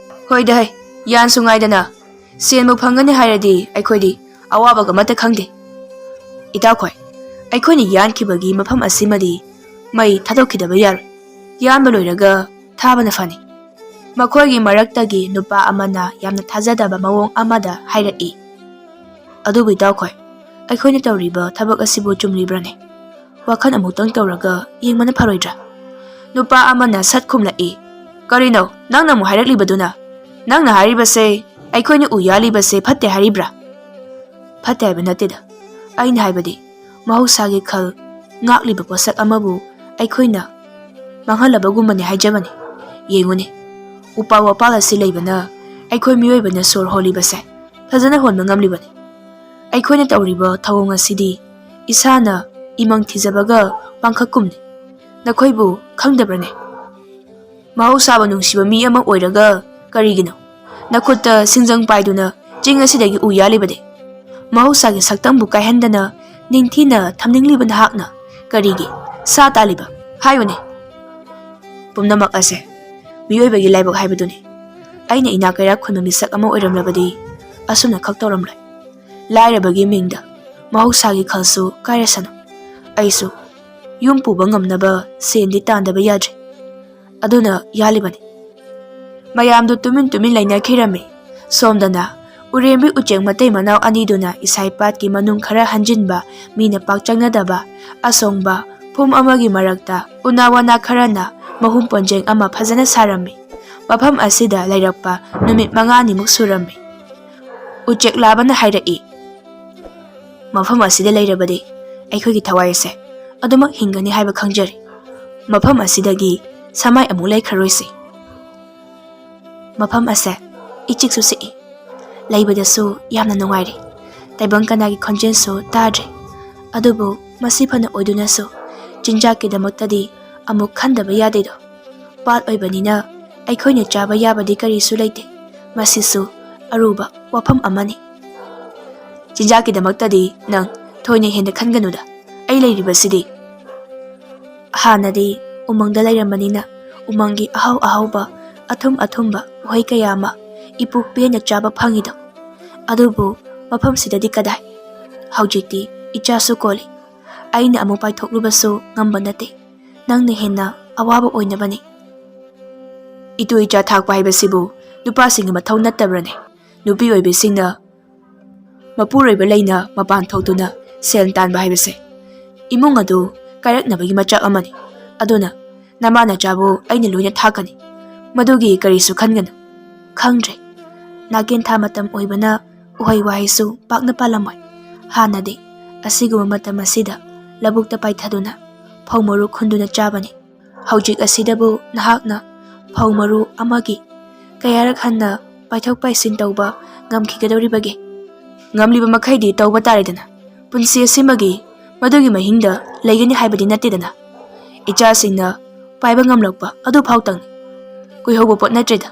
"ꯍꯣꯏꯗ ꯍꯩ, ꯌꯥꯟꯁꯨ ꯉꯥꯏꯗꯅ, ꯁꯦꯟꯕꯨ ꯐꯪꯒꯅꯤ ꯍꯥꯏꯔꯗꯤ ꯑꯩꯈꯣꯏꯗꯤ ꯑꯋꯥꯕꯒ ꯑꯃꯠꯇ ꯈꯪꯗꯦ꯫ ꯏꯇꯥꯎꯈꯣꯏ, ꯑꯩꯈꯣꯏꯅ ꯌꯥꯟꯈꯤꯕꯒꯤ ꯃꯐꯝ ꯑꯁꯤꯃꯗꯤ ꯃꯩ ꯊꯥꯗꯣꯛꯈꯤꯗꯕ ꯌꯥꯔꯣꯏ꯫ ꯌꯥꯟꯕ ꯂꯣꯏꯔꯒ ꯊꯥꯕꯅ ꯐꯅꯤ꯫" ꯃꯈꯣꯏꯒꯤ ꯃꯔꯛꯇꯒꯤ ꯅꯨꯄꯥ ꯑꯃꯅ ꯌꯥꯝꯅ ꯊꯥꯖꯗꯕ ꯃꯑꯣꯡ ꯑꯃꯗ ꯍꯥꯏꯔꯛꯏ, "ꯑꯗꯨꯕꯨ ꯏꯇꯥꯎꯈꯣꯏ, ꯑꯩꯈꯣꯏꯅ ꯇꯧꯔꯤꯕ ꯊꯕꯛ ꯑꯁꯤꯕꯨ ꯆꯨꯝꯂꯤꯕ꯭ꯔꯅꯦ? ꯋꯥꯈꯜ ꯑꯃꯨꯛꯇꯪ ꯇꯧꯔꯒ ꯌꯦꯡꯕꯅ ꯐꯔꯣꯏꯗ꯭ꯔꯥ?" ꯅꯨꯄꯥ ꯑꯃꯅ ꯁꯠ ꯈꯨꯝꯂꯛꯏ, "ꯀꯔꯤꯅꯣ ꯅꯪꯅ ꯑꯃꯨꯛ ꯍꯥꯏꯔꯛꯂꯤꯕꯗꯨꯅ? ꯅꯪꯅ ꯍꯥꯏꯔꯤꯕꯁꯦ ꯑꯩꯈꯣꯏꯅ ꯎ ꯌꯥꯜꯂꯤꯕꯁꯦ ꯐꯠꯇꯦ ꯍꯥꯏꯔꯤꯕ꯭ꯔꯥ?" "ꯐꯠꯇꯦ ꯍꯥꯏꯕ ꯅꯠꯇꯦꯗ, ꯑꯩꯅ ꯍꯥꯏꯕꯗꯤ ꯃꯍꯧꯁꯥꯒꯤ ꯈꯜ ꯉꯥꯛꯂꯤꯕ ꯄꯣꯠꯁꯛ ꯑꯃꯕꯨ ꯑꯩꯈꯣꯏꯅ ꯃꯥꯡꯍꯜꯂꯕꯒꯨꯝꯕꯅꯤ ꯍꯥꯏꯖꯕꯅꯤ꯫ ꯌꯦꯡꯉꯨꯅꯦ, ꯎꯄꯥꯜ ꯋꯥꯄꯥꯜ ꯑꯁꯤ ꯂꯩꯕꯅ ꯑꯩꯈꯣꯏ ꯃꯤꯑꯣꯏꯕꯅ ꯁꯣꯔ ꯍꯣꯜꯂꯤꯕꯁꯦ ꯐꯖꯅ ꯍꯣꯟꯕ ꯉꯝꯂꯤꯕꯅꯤ꯫ ꯑꯩꯈꯣꯏꯅ ꯇꯧꯔꯤꯕ ꯊꯧꯑꯣꯡ ꯑꯁꯤꯗꯤ ꯏꯁꯥꯅ ꯏꯃꯪ ꯊꯤꯖꯕꯒ ꯄꯥꯡꯈꯛꯀꯨꯝꯅꯤ꯫ ꯅꯈꯣꯏꯕꯨ ꯈꯪꯗꯕ꯭ꯔꯅꯦ? ꯃꯍꯧꯁꯥꯕꯨ ꯅꯨꯡꯁꯤꯕ ꯃꯤ ꯑꯃ ꯑꯣꯏꯔꯒ ꯀꯔꯤꯒꯤꯅꯣ ꯅꯈꯨꯠꯇ ꯁꯤꯡꯖꯪ ꯄꯥꯏꯗꯨꯅ ꯆꯤꯡ ꯑꯁꯤꯗꯒꯤ ꯎ ꯌꯥꯜꯂꯤꯕꯗꯤ? ꯃꯍꯧꯁꯥꯒꯤ ꯁꯛꯇꯝꯕꯨ ꯀꯥꯏꯍꯟꯗꯅ ꯅꯤꯡꯊꯤꯅ ꯊꯝꯅꯤꯡꯂꯤꯕ ꯅꯍꯥꯛꯅ ꯀꯔꯤꯒꯤ ꯁꯥ ꯇꯥꯜꯂꯤꯕ? ꯍꯥꯏꯌꯨꯅꯦ꯫" ꯄꯨꯝꯅꯃꯛ ꯑꯁꯦ ꯃꯤꯑꯣꯏꯕꯒꯤ ꯂꯥꯏꯕꯛ ꯍꯥꯏꯕꯗꯨꯅꯤ꯫ ꯑꯩꯅ ꯏꯅꯥꯛ ꯀꯩꯔꯥꯛ ꯈꯨꯟꯕ ꯃꯤꯁꯛ ꯑꯃ ꯑꯣꯏꯔꯝꯂꯕꯗꯤ ꯑꯁꯨꯝꯅ ꯈꯛ ꯇꯧꯔꯝꯂꯣꯏ꯫ ꯂꯥꯏꯔꯕꯒꯤ ꯃꯤꯡꯗ ꯃꯍꯧꯁꯥꯒꯤ ꯈꯜꯁꯨ ꯀꯥꯏꯔꯁꯅꯨ꯫ ꯑꯩꯁꯨ ꯌꯨꯝ ꯄꯨꯕ ꯉꯝꯅꯕ ꯁꯦꯟꯗꯤ ꯇꯥꯟꯗꯕ ꯌꯥꯗ꯭ꯔꯦ꯫ ꯑꯗꯨꯅ ꯌꯥꯜꯂꯤꯕꯅꯤ꯫ ꯃꯌꯥꯝꯗꯨ ꯇꯨꯃꯤꯟ ꯇꯨꯃꯤꯟ ꯂꯩꯅꯈꯤꯔꯝꯃꯤ꯫ ꯁꯣꯝꯗꯅ ꯎꯔꯦꯝꯕꯤ ꯎꯆꯦꯛ ꯃꯇꯩ ꯃꯅꯥꯎ ꯑꯅꯤꯗꯨꯅ ꯏꯁꯥꯏ ꯄꯥꯠꯀꯤ ꯃꯅꯨꯡ ꯈꯔ ꯍꯟꯖꯤꯟꯕ, ꯃꯤꯅ ꯄꯥꯛ ꯆꯪꯅꯗꯕ ꯑꯁꯣꯡꯕ ꯐꯨꯝ ꯑꯃꯒꯤ ꯃꯔꯛꯇ ꯎꯅꯥ ꯋꯥꯅꯥ ꯈꯔꯅ ꯃꯍꯨꯝ ꯄꯣꯟꯖꯦꯡ ꯑꯃ ꯐꯖꯅ ꯁꯥꯔꯝꯃꯤ꯫ ꯃꯐꯝ ꯑꯁꯤꯗ ꯂꯩꯔꯛꯄ ꯅꯨꯃꯤꯠ ꯃꯉꯥꯅꯤꯃꯨꯛ ꯁꯨꯔꯝꯃꯤ꯫ ꯎꯆꯦꯛ ꯂꯥꯕꯅ ꯍꯥꯏꯔꯛꯏ, "ꯃꯐꯝ ꯑꯁꯤꯗ ꯂꯩꯔꯕꯗꯤ ꯑꯩꯈꯣꯏꯒꯤ ꯊꯋꯥꯏ ꯑꯁꯦ ꯑꯗꯨꯃꯛ ꯍꯤꯡꯒꯅꯤ ꯍꯥꯏꯕ ꯈꯪꯖꯔꯤ꯫ ꯃꯐꯝ ꯑꯁꯤꯗꯒꯤ ꯁꯃꯥꯏ ꯑꯃꯨꯛ ꯂꯩꯈ꯭ꯔꯔꯣꯏꯁꯤ꯫ ꯃꯐꯝ ꯑꯁꯦ ꯏꯆꯤꯛꯁꯨ ꯆꯤꯛꯏ꯫ ꯂꯩꯕꯗꯁꯨ ꯌꯥꯝꯅ ꯅꯨꯡꯉꯥꯏꯔꯦ꯫ ꯇꯥꯏꯕꯪ ꯀꯅꯥꯒꯤ ꯈꯣꯟꯖꯦꯜꯁꯨ ꯇꯥꯗ꯭ꯔꯦ꯫ ꯑꯗꯨꯕꯨ ꯃꯁꯤ ꯐꯅ ꯑꯣꯏꯗꯨꯅꯁꯨ ꯆꯤꯟꯖꯥꯛꯀꯤꯗꯃꯛꯇꯗꯤ ꯑꯃꯨꯛ ꯈꯟꯗꯕ ꯌꯥꯗꯦꯗꯣ꯫ ꯄꯥꯠ ꯑꯣꯏꯕꯅꯤꯅ ꯑꯩꯈꯣꯏꯅ ꯆꯥꯕ ꯌꯥꯕꯗꯤ ꯀꯔꯤꯁꯨ ꯂꯩꯇꯦ꯫ ꯃꯁꯤꯁꯨ ꯑꯔꯨꯕ ꯋꯥꯐꯝ ꯑꯃꯅꯤ꯫ ꯆꯤꯟꯖꯥꯛꯀꯤꯗꯃꯛꯇꯗꯤ ꯅꯪ ꯊꯣꯏꯅ ꯍꯦꯟꯅ ꯈꯟꯒꯅꯨꯗ, ꯑꯩ ꯂꯩꯔꯤꯕꯁꯤꯗꯤ"꯫ ꯍꯥꯟꯅꯗꯤ ꯎꯃꯪꯗ ꯂꯩꯔꯝꯕꯅꯤꯅ ꯎꯃꯪꯒꯤ ꯑꯍꯥꯎ ꯑꯍꯥꯎꯕ, ꯑꯊꯨꯝ ꯑꯊꯨꯝꯕ ꯎꯍꯩ ꯀꯌꯥ ꯑꯃ ꯏꯄꯨ ꯄꯦꯟꯅ ꯆꯥꯕ ꯐꯪꯉꯤꯗꯣ꯫ ꯑꯗꯨꯕꯨ ꯃꯐꯝꯁꯤꯗꯗꯤ ꯀꯗꯥꯏ? ꯍꯧꯖꯤꯛꯇꯤ ꯏꯆꯥꯁꯨ ꯀꯣꯜꯂꯤ꯫ ꯑꯩꯅ ꯑꯃꯨꯛ ꯄꯥꯏꯊꯣꯛꯂꯨꯕꯁꯨ ꯉꯝꯕ ꯅꯠꯇꯦ꯫ ꯅꯪꯅ ꯍꯦꯟꯅ ꯑꯋꯥꯕ ꯑꯣꯏꯅꯕꯅꯤ꯫ ꯏꯇꯨ ꯏꯆꯥ ꯊꯥꯛꯄ ꯍꯥꯏꯕꯁꯤꯕꯨ ꯅꯨꯄꯥꯁꯤꯡꯒꯤ ꯃꯊꯧ ꯅꯠꯇꯕ꯭ꯔꯅꯦ? ꯅꯨꯄꯤ ꯑꯣꯏꯕꯤꯁꯤꯡꯅ ꯃꯄꯨꯔꯣꯏꯕ ꯂꯩꯅ ꯃꯄꯥꯟ ꯊꯣꯛꯇꯨꯅ ꯁꯦꯜ ꯇꯥꯟꯕ ꯍꯥꯏꯕꯁꯦ ꯏꯃꯨꯡ ꯑꯗꯨ ꯀꯥꯏꯔꯛꯅꯕꯒꯤ ꯃꯆꯥꯛ ꯑꯃꯅꯤ꯫ ꯑꯗꯨꯅ ꯅꯃꯥ ꯅꯆꯥꯕꯨ ꯑꯩꯅ ꯂꯣꯏꯅ ꯊꯥꯛꯀꯅꯤ꯫ ꯃꯗꯨꯒꯤ ꯀꯔꯤꯁꯨ ꯈꯟꯒꯅꯨ꯫ ꯈꯪꯗ꯭ꯔꯦ꯫ ꯅꯥꯀꯦꯟ ꯊꯥ ꯃꯇꯝ ꯑꯣꯏꯕꯅ ꯎꯍꯩ ꯋꯥꯍꯩꯁꯨ ꯄꯥꯛꯅ ꯄꯥꯜꯂꯝꯃꯣꯏ꯫ ꯍꯥꯟꯅꯗꯤ ꯑꯁꯤꯒꯨꯝꯕ ꯃꯇꯝ ꯑꯁꯤꯗ ꯂꯧꯕꯨꯛꯇ ꯄꯥꯏꯊꯗꯨꯅ ꯐꯧ ꯃꯔꯨ ꯈꯨꯟꯗꯨꯅ ꯆꯥꯕꯅꯤ꯫ ꯍꯧꯖꯤꯛ ꯑꯁꯤꯗꯕꯨ ꯅꯍꯥꯛꯅ ꯐꯧ ꯃꯔꯨ ꯑꯃꯒꯤ ꯀꯌꯥꯔꯛ ꯍꯟꯅ ꯄꯥꯏꯊꯣꯛ ꯄꯥꯏꯁꯤꯟ ꯇꯧꯕ ꯉꯝꯈꯤꯒꯗꯧꯔꯤꯕꯒꯦ? ꯉꯝꯂꯤꯕ ꯃꯈꯩꯗꯤ ꯇꯧꯕ ꯇꯥꯔꯦꯗꯅ꯫ ꯄꯨꯟꯁꯤ ꯑꯁꯤꯃꯒꯤ ꯃꯗꯨꯒꯤ ꯃꯍꯤꯡꯗ ꯂꯩꯒꯅꯤ ꯍꯥꯏꯕꯗꯤ ꯅꯠꯇꯦꯗꯅ꯫ ꯏꯆꯥꯁꯤꯡꯅ ꯄꯥꯏꯕ ꯉꯝꯂꯛꯄ ꯑꯗꯨ ꯐꯥꯎꯇꯪꯅꯤ꯫ ꯀꯨꯏꯍꯧꯕ ꯄꯣꯠ ꯅꯠꯇ꯭ꯔꯦꯗ꯫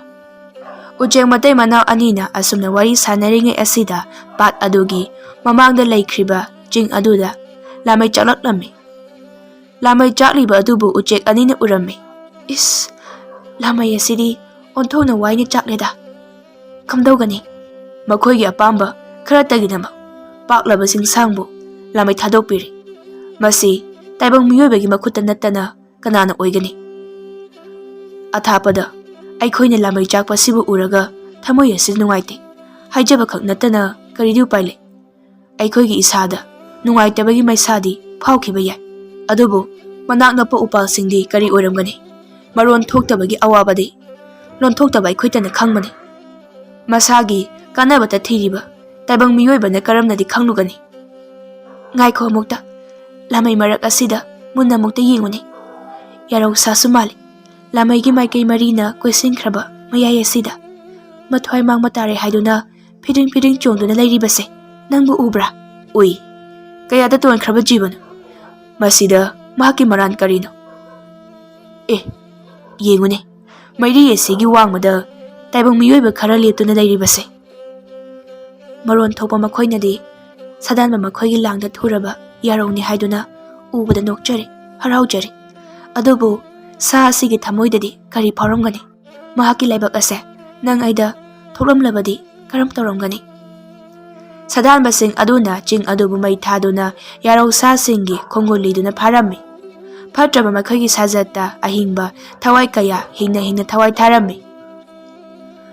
ꯎꯆꯦꯛ ꯃꯇꯩ ꯃꯅꯥꯎ ꯑꯅꯤꯅ ꯑꯁꯨꯝꯅ ꯋꯥꯔꯤ ꯁꯥꯟꯅꯔꯤꯉꯩ ꯑꯁꯤꯗ ꯄꯥꯠ ꯑꯗꯨꯒꯤ ꯃꯃꯥꯡꯗ ꯂꯩꯈ꯭ꯔꯤꯕ ꯆꯤꯡ ꯑꯗꯨꯗ ꯂꯥꯃꯩ ꯆꯥꯛꯂꯛꯂꯝꯃꯤ꯫ ꯂꯥꯃꯩ ꯆꯥꯛꯂꯤꯕ ꯑꯗꯨꯕꯨ ꯎꯆꯦꯛ ꯑꯅꯤꯅ ꯎꯔꯝꯃꯤ꯫ "ꯏꯁ, ꯂꯥꯃꯩ ꯑꯁꯤꯗꯤ ꯑꯣꯟꯊꯣꯛꯅ ꯋꯥꯏꯅ ꯆꯥꯛꯂꯦꯗ꯫ ꯀꯝꯗꯧꯒꯅꯤ?" ꯃꯈꯣꯏꯒꯤ ꯑꯄꯥꯝꯕ ꯈꯔꯇꯒꯤꯗꯃꯛ ꯄꯥꯛꯂꯕ ꯆꯤꯡꯁꯥꯡꯕꯨ ꯂꯥꯃꯩ ꯊꯥꯗꯣꯛꯄꯤꯔꯤ꯫ ꯃꯁꯤ ꯇꯥꯏꯕꯪ ꯃꯤꯑꯣꯏꯕꯒꯤ ꯃꯈꯨꯠꯇ ꯅꯠꯇꯅ ꯀꯅꯥꯅ ꯑꯣꯏꯒꯅꯤ? ꯑꯊꯥꯞꯄꯗ ꯑꯩꯈꯣꯏꯅ ꯂꯥꯃꯩ ꯆꯥꯛꯄ ꯑꯁꯤꯕꯨ ꯎꯔꯒ ꯊꯃꯣꯏ ꯑꯁꯤ ꯅꯨꯡꯉꯥꯏꯇꯦ꯫ ꯍꯥꯏꯖꯕꯈꯛ ꯅꯠꯇꯅ ꯀꯔꯤꯗꯤ ꯎꯄꯥꯏ ꯂꯩ? ꯑꯩꯈꯣꯏꯒꯤ ꯏꯁꯥꯗ ꯅꯨꯡꯉꯥꯏꯇꯕꯒꯤ ꯃꯩꯁꯥꯗꯤ ꯐꯥꯎꯈꯤꯕ ꯌꯥꯏ, ꯑꯗꯨꯕꯨ ꯃꯅꯥꯛ ꯅꯛꯄ ꯎꯄꯥꯜꯁꯤꯡꯗꯤ ꯀꯔꯤ ꯑꯣꯏꯔꯝꯒꯅꯤ? ꯃꯔꯣꯟ ꯊꯣꯛꯇꯕꯒꯤ ꯑꯋꯥꯕꯗꯤ ꯂꯣꯟꯊꯣꯛꯇꯕ ꯑꯩꯈꯣꯏꯇꯅ ꯈꯪꯕꯅꯤ꯫ ꯃꯁꯥꯒꯤ ꯀꯥꯟꯅꯕꯇ ꯊꯤꯔꯤꯕ ꯇꯥꯏꯕꯪ ꯃꯤꯑꯣꯏꯕꯅ ꯀꯔꯝꯅꯗꯤ ꯈꯪꯂꯨꯒꯅꯤ? ꯉꯥꯏꯈꯣ ꯑꯃꯨꯛꯇ, ꯂꯥꯃꯩ ꯃꯔꯛ ꯑꯁꯤꯗ ꯃꯨꯟꯅ ꯑꯃꯨꯛꯇ ꯌꯦꯡꯉꯨꯅꯦ꯫ ꯌꯥꯔꯧ ꯁꯥꯁꯨ ꯃꯥꯜꯂꯤ꯫ ꯂꯥꯃꯩꯒꯤ ꯃꯥꯏꯀꯩ ꯃꯔꯤꯅ ꯀꯣꯏꯁꯤꯟꯈ꯭ꯔꯕ ꯃꯌꯥꯏ ꯑꯁꯤꯗ ꯃꯊ꯭ꯋꯥꯏ ꯃꯥꯡꯕ ꯇꯥꯔꯦ ꯍꯥꯏꯗꯨꯅ ꯐꯤꯗꯤꯡ ꯐꯤꯗꯤꯡ ꯆꯣꯡꯗꯨꯅ ꯂꯩꯔꯤꯕꯁꯦ ꯅꯪꯕꯨ ꯎꯕ꯭ꯔꯥ? ꯎꯏ꯫ ꯀꯌꯥꯗ ꯇꯣꯟꯈ꯭ꯔꯕ ꯖꯤꯕꯅꯣ? ꯃꯁꯤꯗ ꯃꯍꯥꯛꯀꯤ ꯃꯔꯥꯟ ꯀꯔꯤꯅꯣ? ꯑꯦ, ꯌꯦꯡꯉꯨꯅꯦ, ꯃꯩꯔꯤ ꯑꯁꯤꯒꯤ ꯋꯥꯡꯃꯗ ꯇꯥꯏꯕꯪ ꯃꯤꯑꯣꯏꯕ ꯈꯔ ꯂꯦꯞꯇꯨꯅ ꯂꯩꯔꯤꯕꯁꯦ꯫ ꯃꯔꯣꯟ ꯊꯣꯛꯄ ꯃꯈꯣꯏꯅꯗꯤ ꯁꯥꯗꯥꯟꯕ ꯃꯈꯣꯏꯒꯤ ꯂꯥꯡꯗ ꯊꯨꯔꯕ ꯌꯥꯔꯧꯅꯤ ꯍꯥꯏꯗꯨꯅ ꯎꯕꯗ ꯅꯣꯛꯆꯔꯤ, ꯍꯔꯥꯎꯖꯔꯤ꯫ ꯑꯗꯨꯕꯨ ꯁꯥ ꯑꯁꯤꯒꯤ ꯊꯃꯣꯏꯗꯗꯤ ꯀꯔꯤ ꯐꯥꯎꯔꯝꯒꯅꯤ? ꯃꯍꯥꯛꯀꯤ ꯂꯥꯏꯕꯛ ꯑꯁꯦ ꯅꯪ ꯑꯩꯗ ꯊꯣꯛꯂꯝꯂꯕꯗꯤ ꯀꯔꯝ ꯇꯧꯔꯝꯒꯅꯤ? ꯁꯥꯗꯥꯟꯕꯁꯤꯡ ꯑꯗꯨꯅ ꯆꯤꯡ ꯑꯗꯨꯕꯨ ꯃꯩ ꯊꯥꯗꯨꯅ ꯌꯥꯔꯧ ꯁꯥꯁꯤꯡꯒꯤ ꯈꯣꯡꯒꯨꯜ ꯂꯤꯗꯨꯅ ꯐꯥꯔꯝꯃꯤ꯫ ꯐꯠꯇ꯭ꯔꯕ ꯃꯈꯣꯏꯒꯤ ꯁꯥꯖꯠꯇ ꯑꯍꯤꯡꯕ ꯊꯋꯥꯏ ꯀꯌꯥ ꯍꯤꯡꯅ ꯍꯤꯡꯅ ꯊꯋꯥꯏ ꯊꯥꯔꯝꯃꯤ꯫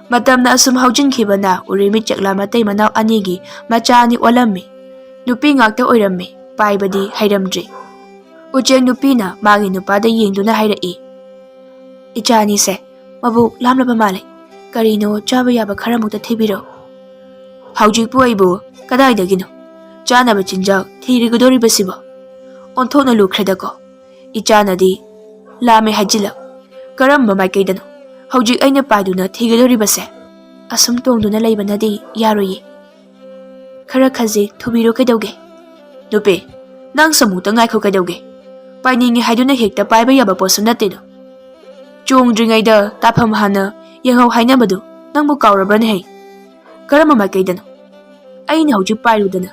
ꯃꯇꯝꯅ ꯑꯁꯨꯝ ꯍꯧꯖꯤꯟꯈꯤꯕꯅ ꯎꯔꯤꯃꯤꯠ ꯆꯦꯛꯂꯥ ꯃꯇꯩ ꯃꯅꯥꯎ ꯑꯅꯤꯒꯤ ꯃꯆꯥ ꯑꯅꯤ ꯑꯣꯜꯂꯝꯃꯤ꯫ ꯅꯨꯄꯤ ꯉꯥꯛꯇ ꯑꯣꯏꯔꯝꯃꯤ, ꯄꯥꯏꯕꯗꯤ ꯍꯩꯔꯝꯗ꯭ꯔꯤ꯫ ꯎꯆꯦꯛ ꯅꯨꯄꯤꯅ ꯃꯥꯒꯤ ꯅꯨꯄꯥꯗ ꯌꯦꯡꯗꯨꯅ ꯍꯥꯏꯔꯛꯏ, "ꯏꯆꯥ ꯑꯅꯤꯁꯦ ꯃꯕꯨꯛ ꯂꯥꯝꯂꯕ ꯃꯥꯜꯂꯦ, ꯀꯔꯤꯅꯣ ꯆꯥꯕ ꯌꯥꯕ ꯈꯔ ꯑꯃꯨꯛꯇ ꯊꯤꯕꯤꯔꯛꯎ꯫ ꯍꯧꯖꯤꯛꯄꯨ ꯑꯩꯕꯨ ꯀꯗꯥꯏꯗꯒꯤꯅꯣ ꯆꯥꯅꯕ ꯆꯤꯟꯖꯥꯛ ꯊꯤꯔꯨꯒꯗꯧꯔꯤꯕꯁꯤꯕꯣ? ꯑꯣꯟꯊꯣꯛꯅ ꯂꯨꯈ꯭ꯔꯦꯗꯀꯣ꯫ ꯏꯆꯥꯅꯗꯤ ꯂꯥꯝꯃꯦ ꯍꯥꯏꯖꯤꯜꯂꯛ, ꯀꯔꯝꯕ ꯃꯥꯏꯀꯩꯗꯅꯣ ꯍꯧꯖꯤꯛ ꯑꯩꯅ ꯄꯥꯏꯗꯨꯅ ꯊꯤꯒꯗꯧꯔꯤꯕꯁꯦ? ꯑꯁꯨꯝ ꯇꯣꯡꯗꯨꯅ ꯂꯩꯕꯅꯗꯤ ꯌꯥꯔꯣꯏꯌꯦ꯫ ꯈꯔ ꯈꯖꯤꯛ ꯊꯨꯕꯤꯔꯣ ꯀꯩꯗꯧꯒꯦ?" "ꯅꯨꯄꯤ, ꯅꯪꯁꯨ ꯑꯃꯨꯛꯇ ꯉꯥꯏꯈꯣ ꯀꯩꯗꯧꯒꯦ? ꯄꯥꯏꯅꯤꯡꯉꯤ ꯍꯥꯏꯗꯨꯅ ꯍꯦꯛꯇ ꯄꯥꯏꯕ ꯌꯥꯕ ꯄꯣꯠꯁꯨ ꯅꯠꯇꯦꯗꯣ꯫ ꯆꯣꯡꯗ꯭ꯔꯤꯉꯩꯗ ꯇꯥꯐꯝ ꯍꯥꯟꯅ ꯌꯦꯡꯍꯧ ꯍꯥꯏꯅꯕꯗꯨ ꯅꯪꯕꯨ ꯀꯥꯎꯔꯕ꯭ꯔꯅꯦ ꯍꯩ? ꯀꯔꯝꯕ ꯃꯥꯏꯀꯩꯗꯅꯣ ꯑꯩꯅ ꯍꯧꯖꯤꯛ ꯄꯥꯏꯔꯨꯗꯅ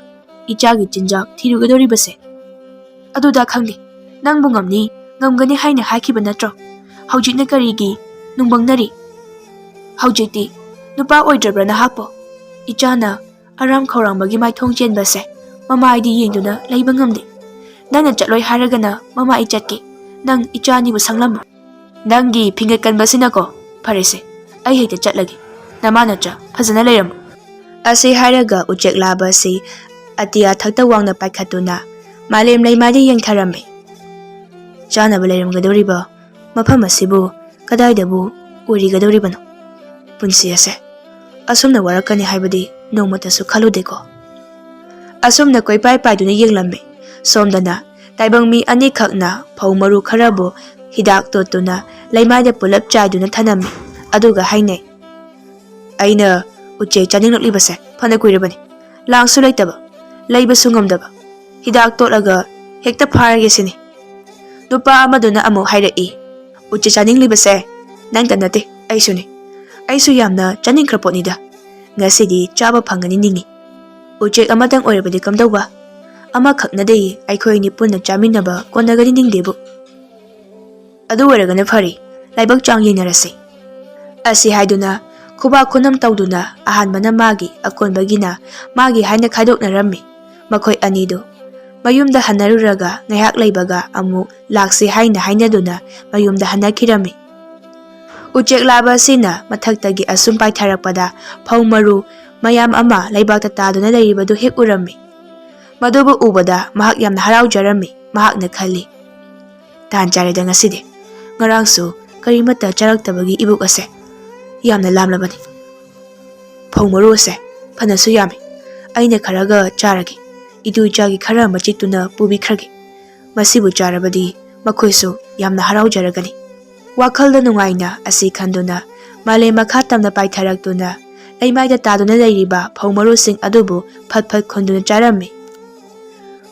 ꯏꯆꯥꯒꯤ ꯆꯤꯟꯖꯥꯛ ꯊꯤꯔꯨꯒꯗꯧꯔꯤꯕꯁꯦ?" "ꯑꯗꯨꯗ ꯈꯪꯗꯦ, ꯅꯪꯕꯨ ꯉꯝꯅꯤ, ꯉꯝꯒꯅꯤ ꯍꯥꯏꯅ ꯍꯥꯏꯈꯤꯕ ꯅꯠꯇ꯭ꯔꯣ? ꯍꯧꯖꯤꯛꯅ ꯀꯔꯤꯒꯤ ꯅꯨꯡꯕꯪꯅꯔꯤ? ꯍꯧꯖꯤꯛꯇꯤ ꯅꯨꯄꯥ ꯑꯣꯏꯗ꯭ꯔꯕ꯭ꯔꯥ ꯅꯍꯥꯛꯄꯣ? ꯏꯆꯥꯅ ꯑꯔꯥꯝ ꯈꯧꯔꯥꯡꯕꯒꯤ ꯃꯥꯏꯊꯣꯡ ꯆꯦꯟꯕꯁꯦ ꯃꯃꯥꯏꯗꯤ ꯌꯦꯡꯗꯨꯅ ꯂꯩꯕ ꯉꯝꯗꯦ꯫ ꯅꯪꯅ ꯆꯠꯂꯣꯏ ꯍꯥꯏꯔꯒꯅ ꯃꯃꯥ ꯑꯩ ꯆꯠꯀꯦ꯫ ꯅꯪ ꯏꯆꯥ ꯑꯅꯤꯕꯨ ꯁꯪꯂꯝꯃꯨ꯫ ꯅꯪꯒꯤ ꯐꯤꯡꯒꯠ ꯀꯟꯕꯁꯤꯅꯀꯣ꯫ ꯐꯔꯦꯁꯦ, ꯑꯩ ꯍꯦꯛꯇ ꯆꯠꯂꯒꯦ꯫ ꯅꯃꯥ ꯅꯆꯥ ꯐꯖꯅ ꯂꯩꯔꯝꯃꯨ꯫" ꯑꯁꯤ ꯍꯥꯏꯔꯒ ꯎꯆꯦꯛ ꯂꯥꯕ ꯑꯁꯤ ꯑꯇꯤꯌꯥ ꯊꯛꯇ ꯋꯥꯡꯅ ꯄꯥꯏꯈꯠꯇꯨꯅ ꯃꯥꯂꯦꯝ ꯂꯩꯃꯥꯏꯗ ꯌꯦꯡꯊꯔꯝꯃꯤ꯫ ꯆꯥꯅꯕ ꯂꯩꯔꯝꯒꯗꯧꯔꯤꯕ ꯃꯐꯝ ꯑꯁꯤꯕꯨ ꯀꯗꯥꯏꯗꯕꯨ ꯑꯣꯏꯔꯤꯒꯗꯧꯔꯤꯕꯅꯣ? ꯄꯨꯟꯁꯤ ꯑꯁꯦ ꯑꯁꯨꯝꯅ ꯋꯥꯔꯛꯀꯅꯤ ꯍꯥꯏꯕꯗꯤ ꯅꯣꯡꯃꯇꯁꯨ ꯈꯜꯂꯨꯗꯦꯀꯣ꯫ ꯑꯁꯨꯝꯅ ꯀꯣꯏꯄꯥꯏ ꯄꯥꯏꯗꯨꯅ ꯌꯦꯡꯂꯝꯃꯤ꯫ ꯁꯣꯝꯗꯅ ꯇꯥꯏꯕꯪ ꯃꯤ ꯑꯅꯤꯈꯛꯅ ꯐꯧ ꯃꯔꯨ ꯈꯔꯕꯨ ꯍꯤꯗꯥꯛ ꯇꯣꯠꯇꯨꯅ ꯂꯩꯃꯥꯏꯗ ꯄꯨꯂꯞ ꯆꯥꯏꯗꯨꯅ ꯊꯅꯝꯃꯤ꯫ ꯑꯗꯨꯒ ꯍꯥꯏꯅꯩ, "ꯑꯩꯅ ꯎꯆꯦꯛ ꯆꯥꯅꯤꯡꯂꯛꯂꯤꯕꯁꯦ ꯐꯅ ꯀꯨꯏꯔꯕꯅꯤ꯫ ꯂꯥꯡꯁꯨ ꯂꯩꯇꯕ, ꯂꯩꯕꯁꯨ ꯉꯝꯗꯕ꯫ ꯍꯤꯗꯥꯛ ꯇꯣꯠꯂꯒ ꯍꯦꯛꯇ ꯐꯥꯔꯒꯦ ꯁꯤꯅꯤ꯫" ꯅꯨꯄꯥ ꯑꯃꯗꯨꯅ ꯑꯃꯨꯛ ꯍꯥꯏꯔꯛꯏ, "ꯎꯆꯦꯛ ꯆꯥꯅꯤꯡꯂꯤꯕꯁꯦ ꯅꯪꯇ ꯅꯠꯇꯦ, ꯑꯩꯁꯨꯅꯤ꯫ ꯑꯩꯁꯨ ꯌꯥꯝꯅ ꯆꯥꯅꯤꯡꯈ꯭ꯔ ꯄꯣꯠꯅꯤꯗ꯫ ꯉꯁꯤꯗꯤ ꯆꯥꯕ ꯐꯪꯒꯅꯤ ꯅꯤꯡꯉꯤ꯫ ꯎꯆꯦꯛ ꯑꯃꯇꯪ ꯑꯣꯏꯔꯕꯗꯤ ꯀꯝꯗꯧꯕ? ꯑꯃꯈꯛꯅꯗꯤ ꯑꯩꯈꯣꯏ ꯑꯅꯤ ꯄꯨꯟꯅ ꯆꯥꯃꯤꯟꯅꯕ ꯀꯣꯟꯅꯒꯅꯤ ꯅꯤꯡꯗꯦꯕꯨ꯫ ꯑꯗꯨ ꯑꯣꯏꯔꯒꯅ ꯐꯔꯦ, ꯂꯥꯏꯕꯛ ꯆꯥꯡ ꯌꯦꯡꯅꯔꯁꯤ꯫" ꯑꯁꯤ ꯍꯥꯏꯗꯨꯅ ꯈꯨꯕꯥꯛ ꯈꯨꯅꯝ ꯇꯧꯗꯨꯅ ꯑꯍꯥꯟꯕꯅ ꯃꯥꯒꯤ, ꯑꯀꯣꯟꯕꯒꯤꯅ ꯃꯥꯒꯤ ꯍꯥꯏꯅ ꯈꯥꯏꯗꯣꯛꯅꯔꯝꯃꯤ꯫ ꯃꯈꯣꯏ ꯑꯅꯤꯗꯨ ꯃꯌꯨꯝꯗ ꯍꯟꯅꯔꯨꯔꯒ ꯉꯥꯏꯍꯥꯛ ꯂꯩꯕꯒ ꯑꯃꯨꯛ ꯂꯥꯛꯁꯤ ꯍꯥꯏꯅ ꯍꯥꯏꯅꯗꯨꯅ ꯃꯌꯨꯝꯗ ꯍꯟꯅꯈꯤꯔꯝꯃꯤ꯫ ꯎꯆꯦꯛ ꯂꯥꯕ ꯑꯁꯤꯅ ꯃꯊꯛꯇꯒꯤ ꯑꯁꯨꯝ ꯄꯥꯏꯊꯔꯛꯄꯗ ꯐꯧ ꯃꯔꯨ ꯃꯌꯥꯝ ꯑꯃ ꯂꯩꯕꯥꯛꯇ ꯇꯥꯗꯨꯅ ꯂꯩꯔꯤꯕꯗꯨ ꯍꯦꯛ ꯎꯔꯝꯃꯤ꯫ ꯃꯗꯨꯕꯨ ꯎꯕꯗ ꯃꯍꯥꯛ ꯌꯥꯝꯅ ꯍꯔꯥꯎꯖꯔꯝꯃꯤ꯫ ꯃꯍꯥꯛꯅ ꯈꯜꯂꯤ, "ꯇꯥꯟ ꯆꯥꯔꯦꯗ ꯉꯁꯤꯗꯤ꯫ ꯉꯔꯥꯡꯁꯨ ꯀꯔꯤꯃꯠꯇ ꯆꯥꯔꯛꯇꯕꯒꯤ ꯏꯕꯨꯛ ꯑꯁꯦ ꯌꯥꯝꯅ ꯂꯥꯝꯂꯕꯅꯤ꯫ ꯐꯧ ꯃꯔꯨ ꯑꯁꯦ ꯐꯅꯁꯨ ꯌꯥꯝꯃꯤ꯫ ꯑꯩꯅ ꯈꯔꯒ ꯆꯥꯔꯒꯦ꯫ ꯏꯇꯨ ꯏꯆꯥꯒꯤ ꯈꯔ ꯃꯆꯤꯠꯇꯨꯅ ꯄꯨꯕꯤꯈ꯭ꯔꯒꯦ꯫ ꯃꯁꯤꯕꯨ ꯆꯥꯔꯕꯗꯤ ꯃꯈꯣꯏꯁꯨ ꯌꯥꯝꯅ ꯍꯔꯥꯎꯖꯔꯒꯅꯤ꯫" ꯋꯥꯈꯜꯗ ꯅꯨꯡꯉꯥꯏꯅ ꯑꯁꯤ ꯈꯟꯗꯨꯅ ꯃꯥꯂꯦꯝ ꯃꯈꯥ ꯇꯝꯅ ꯄꯥꯏꯊꯔꯛꯇꯨꯅ ꯂꯩꯃꯥꯏꯗ ꯇꯥꯗꯨꯅ ꯂꯩꯔꯤꯕ ꯐꯧ ꯃꯔꯨꯁꯤꯡ ꯑꯗꯨꯕꯨ ꯐꯠ ꯐꯠ ꯈꯨꯟꯗꯨꯅ ꯆꯥꯔꯝꯃꯤ꯫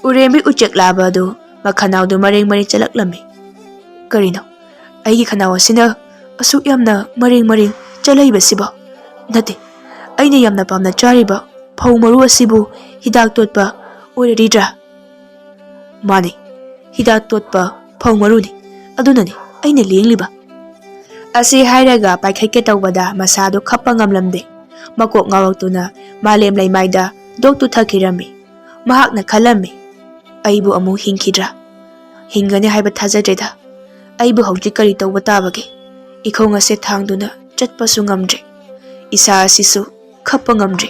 ꯎꯔꯦꯝꯕꯤ ꯎꯆꯦꯛ ꯂꯥꯕ ꯑꯗꯨ ꯃꯈꯅꯥꯎꯗꯨ ꯃꯔꯦꯡ ꯃꯔꯦꯡ ꯆꯠꯂꯛꯂꯝꯃꯤ꯫ "ꯀꯔꯤꯅꯣ? ꯑꯩꯒꯤ ꯈꯅꯥꯎ ꯑꯁꯤꯅ ꯑꯁꯨꯛ ꯌꯥꯝꯅ ꯃꯔꯦꯡ ꯃꯔꯦꯡ ꯆꯠꯂꯛꯏꯕꯁꯤꯕꯣ? ꯅꯠꯇꯦ, ꯑꯩꯅ ꯌꯥꯝꯅ ꯄꯥꯝꯅ ꯆꯥꯔꯤꯕ ꯐꯧ ꯃꯔꯨ ꯑꯁꯤꯕꯨ ꯍꯤꯗꯥꯛ ꯇꯣꯠꯄ ꯑꯣꯏꯔꯔꯤꯗ꯭ꯔꯥ? ꯃꯥꯅꯤ, ꯍꯤꯗꯥꯛ ꯇꯣꯠꯄ ꯐꯧ ꯃꯔꯨꯅꯤ꯫ ꯑꯗꯨꯅꯅꯤ ꯑꯩꯅ ꯂꯦꯡꯂꯤꯕ꯫" ꯑꯁꯤ ꯍꯥꯏꯔꯒ ꯄꯥꯏꯈꯠꯀꯦ ꯇꯧꯕꯗ ꯃꯁꯥꯗꯨ ꯈꯞꯄ ꯉꯝꯂꯝꯗꯦ꯫ ꯃꯀꯣꯛ ꯉꯥꯎꯔꯛꯇꯨꯅ ꯃꯥꯂꯦꯝ ꯂꯩꯃꯥꯏꯗ ꯗꯣꯛ ꯇꯨꯊꯈꯤꯔꯝꯃꯤ꯫ ꯃꯍꯥꯛꯅ ꯈꯜꯂꯝꯃꯤ, "ꯑꯩꯕꯨ ꯑꯃꯨꯛ ꯍꯤꯡꯈꯤꯗ꯭ꯔꯥ? ꯍꯤꯡꯒꯅꯤ ꯍꯥꯏꯕ ꯊꯥꯖꯗ꯭ꯔꯦꯗ꯫ ꯑꯩꯕꯨ ꯍꯧꯖꯤꯛ ꯀꯔꯤ ꯇꯧꯕ ꯇꯥꯕꯒꯦ? ꯏꯈꯣꯡ ꯑꯁꯦ ꯊꯥꯡꯗꯨꯅ ꯆꯠꯄꯁꯨ ꯉꯝꯗ꯭ꯔꯦ꯫ ꯏꯁꯥ ꯑꯁꯤꯁꯨ ꯈꯞꯄ ꯉꯝꯗ꯭ꯔꯦ꯫"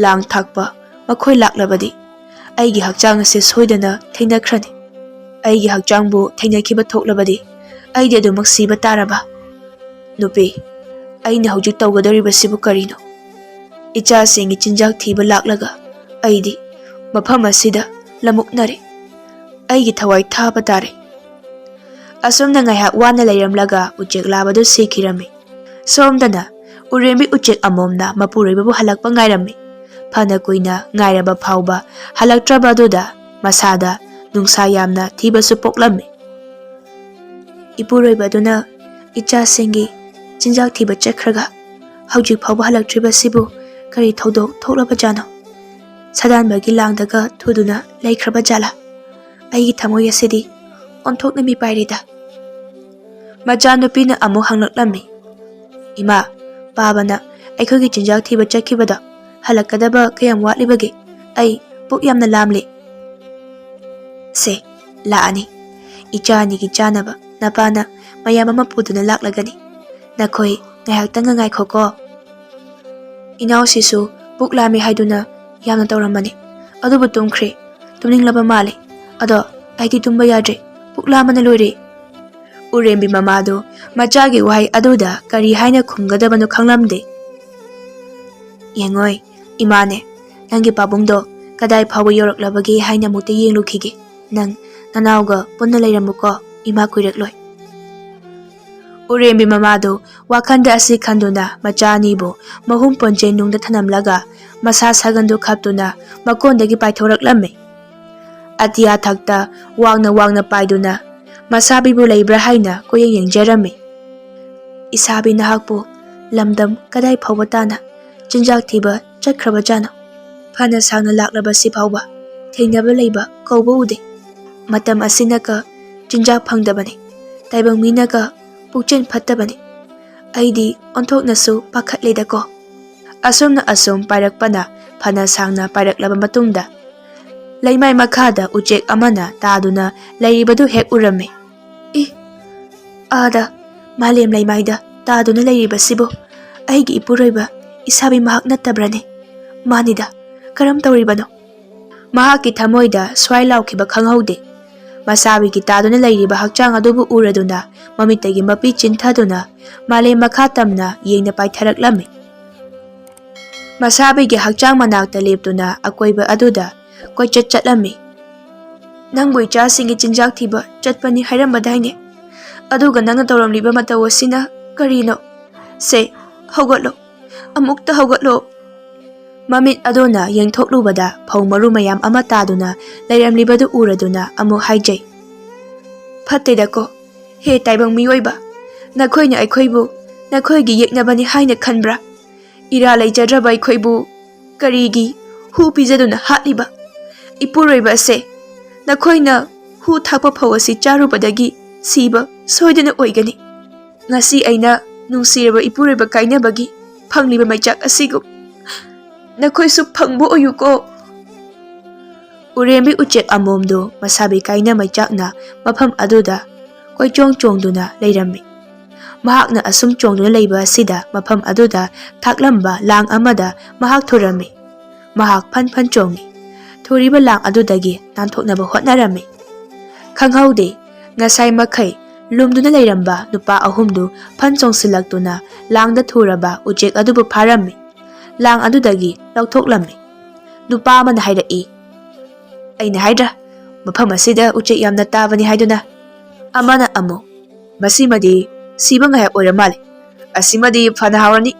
ꯂꯥꯡ ꯊꯥꯛꯄ ꯃꯈꯣꯏ ꯂꯥꯛꯂꯕꯗꯤ ꯑꯩꯒꯤ ꯍꯛꯆꯥꯡ ꯑꯁꯤ ꯁꯣꯏꯗꯅ ꯊꯦꯡꯅꯈ꯭ꯔꯅꯤ꯫ ꯑꯩꯒꯤ ꯍꯛꯆꯥꯡꯕꯨ ꯊꯦꯡꯅꯈꯤꯕ ꯊꯣꯛꯂꯕꯗꯤ ꯑꯩꯗꯤ ꯑꯗꯨꯃꯛ ꯁꯤꯕ ꯇꯥꯔꯕ? ꯅꯨꯄꯤ, ꯑꯩꯅ ꯍꯧꯖꯤꯛ ꯇꯧꯒꯗꯧꯔꯤꯕꯁꯤꯕꯨ ꯀꯔꯤꯅꯣ? ꯏꯆꯥꯁꯤꯡꯒꯤ ꯆꯤꯟꯖꯥꯛ ꯊꯤꯕ ꯂꯥꯛꯂꯒ ꯑꯩꯗꯤ ꯃꯐꯝ ꯑꯁꯤꯗ ꯂꯃꯨꯛꯅꯔꯦ꯫ ꯑꯩꯒꯤ ꯊꯋꯥꯏ ꯊꯥꯕ ꯇꯥꯔꯦ꯫ ꯑꯁꯨꯝꯅ ꯉꯥꯏꯍꯥꯛ ꯋꯥꯅ ꯂꯩꯔꯝꯂꯒ ꯎꯆꯦꯛ ꯂꯥꯕꯗꯨ ꯁꯤꯈꯤꯔꯝꯃꯤ꯫ ꯁꯣꯝꯗꯅ ꯎꯔꯦꯝꯕꯤ ꯎꯆꯦꯛ ꯑꯃꯣꯝꯅ ꯃꯄꯨꯔꯣꯏꯕꯕꯨ ꯍꯜꯂꯛꯄ ꯉꯥꯏꯔꯝꯃꯤ꯫ ꯐꯅ ꯀꯨꯏꯅ ꯉꯥꯏꯔꯕ ꯐꯥꯎꯕ ꯍꯜꯂꯛꯇ꯭ꯔꯕ ꯑꯗꯨꯗ ꯃꯁꯥꯗ ꯅꯨꯡꯁꯥ ꯌꯥꯝꯅ ꯊꯤꯕꯁꯨ ꯄꯣꯛꯂꯝꯃꯤ꯫ ꯏꯄꯨꯔꯣꯏꯕꯗꯨꯅ ꯏꯆꯥꯁꯤꯡꯒꯤ ꯆꯤꯟꯖꯥꯛ ꯊꯤꯕ ꯆꯠꯈ꯭ꯔꯒ ꯍꯧꯖꯤꯛ ꯐꯥꯎꯕ ꯍꯜꯂꯛꯇ꯭ꯔꯤꯕꯁꯤꯕꯨ ꯀꯔꯤ ꯊꯧꯗꯣꯛ ꯊꯣꯛꯂꯕꯖꯥꯠꯅꯣ? ꯁꯥꯗꯥꯟꯕꯒꯤ ꯂꯥꯡꯗꯒ ꯊꯨꯗꯨꯅ ꯂꯩꯈ꯭ꯔꯕ ꯖꯥꯠꯂꯥ? ꯑꯩꯒꯤ ꯊꯃꯣꯏ ꯑꯁꯤꯗꯤ ꯑꯣꯟꯊꯣꯛꯅ ꯃꯤꯄꯥꯏꯔꯦꯗ꯫ ꯃꯆꯥꯅꯨꯄꯤꯅ ꯑꯃꯨꯛ ꯍꯪꯂꯛꯂꯝꯃꯤ, "ꯏꯃꯥ, ꯄꯥꯕꯅ ꯑꯩꯈꯣꯏꯒꯤ ꯆꯤꯟꯖꯥꯛ ꯊꯤꯕ ꯆꯠꯈꯤꯕꯗꯣ ꯍꯜꯂꯛꯀꯗꯕ ꯀꯌꯥꯝ ꯋꯥꯠꯂꯤꯕꯒꯦ? ꯑꯩ ꯄꯨꯛ ꯌꯥꯝꯅ ꯂꯥꯝꯂꯦ꯫" "ꯁꯦ, ꯂꯥꯛꯑꯅꯤ꯫ ꯏꯆꯥ ꯑꯅꯤꯒꯤ ꯆꯥꯅꯕ ꯅꯄꯥꯅ ꯃꯌꯥꯝ ꯑꯃ ꯄꯨꯗꯨꯅ ꯂꯥꯛꯂꯒꯅꯤ꯫ ꯅꯈꯣꯏ ꯉꯥꯏꯍꯥꯛꯇꯪꯒ ꯉꯥꯏꯈꯣꯀꯣ꯫" ꯏꯅꯥꯎꯁꯤꯁꯨ ꯄꯨꯛ ꯂꯥꯝꯃꯤ ꯍꯥꯏꯗꯨꯅ ꯌꯥꯝꯅ ꯇꯧꯔꯝꯕꯅꯤ, ꯑꯗꯨꯕꯨ ꯇꯨꯝꯈ꯭ꯔꯦ꯫ ꯇꯨꯝꯅꯤꯡꯂꯕ ꯃꯥꯜꯂꯦ꯫ ꯑꯗꯣ ꯑꯩꯗꯤ ꯇꯨꯝꯕ ꯌꯥꯗ꯭ꯔꯦ, ꯄꯨꯛ ꯂꯥꯝꯕꯅ ꯂꯣꯏꯔꯦ꯫ ꯎꯔꯦꯝꯕꯤ ꯃꯃꯥꯗꯨ ꯃꯆꯥꯒꯤ ꯋꯥꯍꯩ ꯑꯗꯨꯗ ꯀꯔꯤ ꯍꯥꯏꯅ ꯈꯨꯝꯒꯗꯕꯅꯣ ꯈꯪꯂꯝꯗꯦ꯫ "ꯌꯦꯡꯉꯣꯏ, ꯏꯃꯥꯅꯦ, ꯅꯪꯒꯤ ꯄꯥꯕꯨꯡꯗꯣ ꯀꯗꯥꯏ ꯐꯥꯎꯕ ꯌꯧꯔꯛꯂꯕꯒꯦ ꯍꯥꯏꯅ ꯑꯃꯨꯛꯇ ꯌꯦꯡꯂꯨꯈꯤꯒꯦ꯫ ꯅꯪ ꯅꯅꯥꯎꯒ ꯄꯨꯟꯅ ꯂꯩꯔꯝꯃꯨꯀꯣ, ꯏꯃꯥ ꯀꯨꯏꯔꯛꯂꯣꯏ꯫" ꯎꯔꯦꯝꯕꯤ ꯃꯃꯥꯗꯨ ꯋꯥꯈꯟꯗ ꯑꯁꯤ ꯈꯟꯗꯨꯅ ꯃꯆꯥ ꯑꯅꯤꯕꯨ ꯃꯍꯨꯝ ꯄꯣꯟꯖꯦꯟ ꯅꯨꯡꯗ ꯊꯅꯝꯂꯒ ꯃꯁꯥ ꯁꯥꯒꯟꯗꯨ ꯈꯞꯇꯨꯅ ꯃꯀꯣꯟꯗꯒꯤ ꯄꯥꯏꯊꯣꯔꯛꯂꯝꯃꯤ꯫ ꯑꯇꯤꯌꯥ ꯊꯛꯇ ꯋꯥꯡꯅ ꯋꯥꯡꯅ ꯄꯥꯏꯗꯨꯅ ꯃꯁꯥꯕꯤꯕꯨ ꯂꯩꯕ꯭ꯔꯥ ꯍꯥꯏꯅ ꯀꯣꯏꯌꯦꯡ ꯌꯦꯡꯖꯔꯝꯃꯤ꯫ "ꯏꯁꯥꯕꯤ ꯅꯍꯥꯛꯄꯨ ꯂꯝꯗꯝ ꯀꯗꯥꯏ ꯐꯥꯎꯕ ꯇꯥꯅ ꯆꯤꯟꯖꯥꯛ ꯊꯤꯕ ꯆꯠꯈ꯭ꯔꯕꯖꯥꯠꯅꯣ? ꯐꯅ ꯁꯥꯡꯅ ꯂꯥꯛꯂꯕꯁꯤ ꯐꯥꯎꯕ ꯊꯦꯡꯅꯕ ꯂꯩꯕ ꯀꯧꯕ ꯎꯗꯦ꯫ ꯃꯇꯝ ꯑꯁꯤꯅꯒ ꯆꯤꯟꯖꯥꯛ ꯐꯪꯗꯕꯅꯤ, ꯇꯥꯏꯕꯪ ꯃꯤꯅꯒ ꯄꯨꯛꯆꯦꯜ ꯐꯠꯇꯕꯅꯤ꯫ ꯑꯩꯗꯤ ꯑꯣꯟꯊꯣꯛꯅꯁꯨ ꯄꯥꯈꯠꯂꯦꯗꯀꯣ꯫" ꯑꯁꯨꯝꯅ ꯑꯁꯨꯝ ꯄꯥꯏꯔꯛꯄꯅ ꯐꯅ ꯁꯥꯡꯅ ꯄꯥꯏꯔꯛꯂꯕ ꯃꯇꯨꯡꯗ ꯂꯩꯃꯥꯏ ꯃꯈꯥꯗ ꯎꯆꯦꯛ ꯑꯃꯅ ꯇꯥꯗꯨꯅ ꯂꯩꯔꯤꯕꯗꯨ ꯍꯦꯛ ꯎꯔꯝꯃꯤ꯫ "ꯏ, ꯑꯥꯗ ꯃꯥꯂꯦꯝ ꯂꯩꯃꯥꯏꯗ ꯇꯥꯗꯨꯅ ꯂꯩꯔꯤꯕꯁꯤꯕꯨ ꯑꯩꯒꯤ ꯏꯄꯨꯔꯣꯏꯕ ꯏꯁꯥꯕꯤ ꯃꯍꯥꯛ ꯅꯠꯇꯕ꯭ꯔꯅꯦ? "ꯃꯥꯅꯤꯗ, ꯀꯔꯝ ꯇꯧꯔꯤꯕꯅꯣ?" ꯃꯍꯥꯛꯀꯤ ꯊꯃꯣꯏꯗ ꯁ꯭ꯋꯥꯏ ꯂꯥꯎꯈꯤꯕ ꯈꯪꯍꯧꯗꯦ꯫ ꯃꯁꯥꯕꯤꯒꯤ ꯇꯥꯗꯨꯅ ꯂꯩꯔꯤꯕ ꯍꯛꯆꯥꯡ ꯑꯗꯨꯕꯨ ꯎꯔꯗꯨꯅ ꯃꯃꯤꯠꯇꯒꯤ ꯃꯄꯤ ꯆꯤꯟꯊꯗꯨꯅ ꯃꯥꯂꯦꯝ ꯃꯈꯥ ꯇꯝꯅ ꯌꯦꯡꯅ ꯄꯥꯏꯊꯔꯛꯂꯝꯃꯤ꯫ ꯃꯁꯥꯕꯤꯒꯤ ꯍꯛꯆꯥꯡ ꯃꯅꯥꯛꯇ ꯂꯦꯞꯇꯨꯅ ꯑꯀꯣꯏꯕ ꯑꯗꯨꯗ ꯀꯣꯏꯆꯠ ꯆꯠꯂꯝꯃꯤ꯫ "ꯅꯪꯕꯨ ꯏꯆꯥꯁꯤꯡꯒꯤ ꯆꯤꯟꯖꯥꯛ ꯊꯤꯕ ꯆꯠꯄꯅꯤ ꯍꯥꯏꯔꯝꯕꯗꯥꯏꯅꯦ? ꯑꯗꯨꯒ ꯅꯪꯅ ꯇꯧꯔꯝꯂꯤꯕ ꯃꯇꯧ ꯑꯁꯤꯅ ꯀꯔꯤꯅꯣ? ꯁꯦ, ꯍꯧꯒꯠꯂꯣ, ꯑꯃꯨꯛꯇ ꯍꯧꯒꯠꯂꯣ!" ꯃꯃꯤꯠ ꯑꯗꯨꯅ ꯌꯦꯡꯊꯣꯛꯂꯨꯕꯗ ꯐꯧ ꯃꯔꯨ ꯃꯌꯥꯝ ꯑꯃ ꯇꯥꯗꯨꯅ ꯂꯩꯔꯝꯂꯤꯕꯗꯨ ꯎꯔꯗꯨꯅ ꯑꯃꯨꯛ ꯍꯥꯏꯖꯩ, "ꯐꯠꯇꯦꯗꯀꯣ, ꯍꯦ ꯇꯥꯏꯕꯪ ꯃꯤꯑꯣꯏꯕ, ꯅꯈꯣꯏꯅ ꯑꯩꯈꯣꯏꯕꯨ ꯅꯈꯣꯏꯒꯤ ꯌꯦꯛꯅꯕꯅꯤ ꯍꯥꯏꯅ ꯈꯟꯕ꯭ꯔꯥ? ꯏꯔꯥ ꯂꯩꯖꯗ꯭ꯔꯕ ꯑꯩꯈꯣꯏꯕꯨ ꯀꯔꯤꯒꯤ ꯍꯨ ꯄꯤꯖꯗꯨꯅ ꯍꯥꯠꯂꯤꯕ? ꯏꯄꯨꯔꯣꯏꯕ ꯑꯁꯦ, ꯅꯈꯣꯏꯅ ꯍꯨ ꯊꯥꯛꯄ ꯐꯧ ꯑꯁꯤ ꯆꯥꯔꯨꯕꯗꯒꯤ ꯁꯤꯕ ꯁꯣꯏꯗꯅ ꯑꯣꯏꯒꯅꯤ꯫ ꯉꯁꯤ ꯑꯩꯅ ꯅꯨꯡꯁꯤꯔꯕ ꯏꯄꯨꯔꯣꯏꯕ ꯀꯥꯏꯅꯕꯒꯤ ꯐꯪꯂꯤꯕ ꯃꯩꯆꯥꯛ ꯑꯁꯤꯒꯨꯝ ꯅꯈꯣꯏꯁꯨ ꯐꯪꯕ ꯑꯣꯏꯌꯨꯀꯣ!" ꯎꯔꯦꯝꯕꯤ ꯎꯆꯦꯛ ꯑꯃꯣꯝꯗꯨ ꯃꯁꯥꯕꯤ ꯀꯥꯏꯅ ꯃꯩꯆꯥꯛꯅ ꯃꯐꯝ ꯑꯗꯨꯗ ꯀꯣꯏꯆꯣꯡ ꯆꯣꯡꯗꯨꯅ ꯂꯩꯔꯝꯃꯤ꯫ ꯃꯍꯥꯛꯅ ꯑꯁꯨꯝ ꯆꯣꯡꯗꯨꯅ ꯂꯩꯕ ꯑꯁꯤꯗ ꯃꯐꯝ ꯑꯗꯨꯗ ꯊꯥꯛꯂꯝꯕ ꯂꯥꯡ ꯑꯃꯗ ꯃꯍꯥꯛ ꯊꯨꯔꯝꯃꯤ꯫ ꯃꯍꯥꯛ ꯐꯟ ꯐꯟ ꯆꯣꯡꯉꯤ꯫ ꯊꯨꯔꯤꯕ ꯂꯥꯡ ꯑꯗꯨꯗꯒꯤ ꯅꯥꯟꯊꯣꯛꯅꯕ ꯍꯣꯠꯅꯔꯝꯃꯤ꯫ ꯈꯪꯍꯧꯗꯦ, ꯉꯁꯥꯏ ꯃꯈꯩ ꯂꯨꯝꯗꯨꯅ ꯂꯩꯔꯝꯕ ꯅꯨꯄꯥ ꯑꯍꯨꯝꯗꯨ ꯐꯟ ꯆꯣꯡꯁꯤꯜꯂꯛꯇꯨꯅ ꯂꯥꯡꯗ ꯊꯨꯔꯕ ꯎꯆꯦꯛ ꯑꯗꯨꯕꯨ ꯐꯥꯔꯝꯃꯤ꯫ ꯂꯥꯡ ꯑꯗꯨꯗꯒꯤ ꯂꯧꯊꯣꯛꯂꯝꯃꯤ꯫ ꯅꯨꯄꯥ ꯑꯃꯅ ꯍꯥꯏꯔꯛꯏ, "ꯑꯩꯅ ꯍꯥꯏꯗ꯭ꯔꯥ, ꯃꯐꯝ ꯑꯁꯤꯗ ꯎꯆꯦꯛ ꯌꯥꯝꯅ ꯇꯥꯕꯅꯤ ꯍꯥꯏꯗꯨꯅ?" ꯑꯃꯅ ꯑꯃꯨꯛ, "ꯃꯁꯤꯃꯗꯤ ꯁꯤꯕ ꯉꯥꯏꯍꯥꯛ ꯑꯣꯏꯔ ꯃꯥꯜꯂꯦ꯫ ꯑꯁꯤꯃꯗꯤ ꯐꯅ ꯍꯥꯎꯔꯅꯤ꯫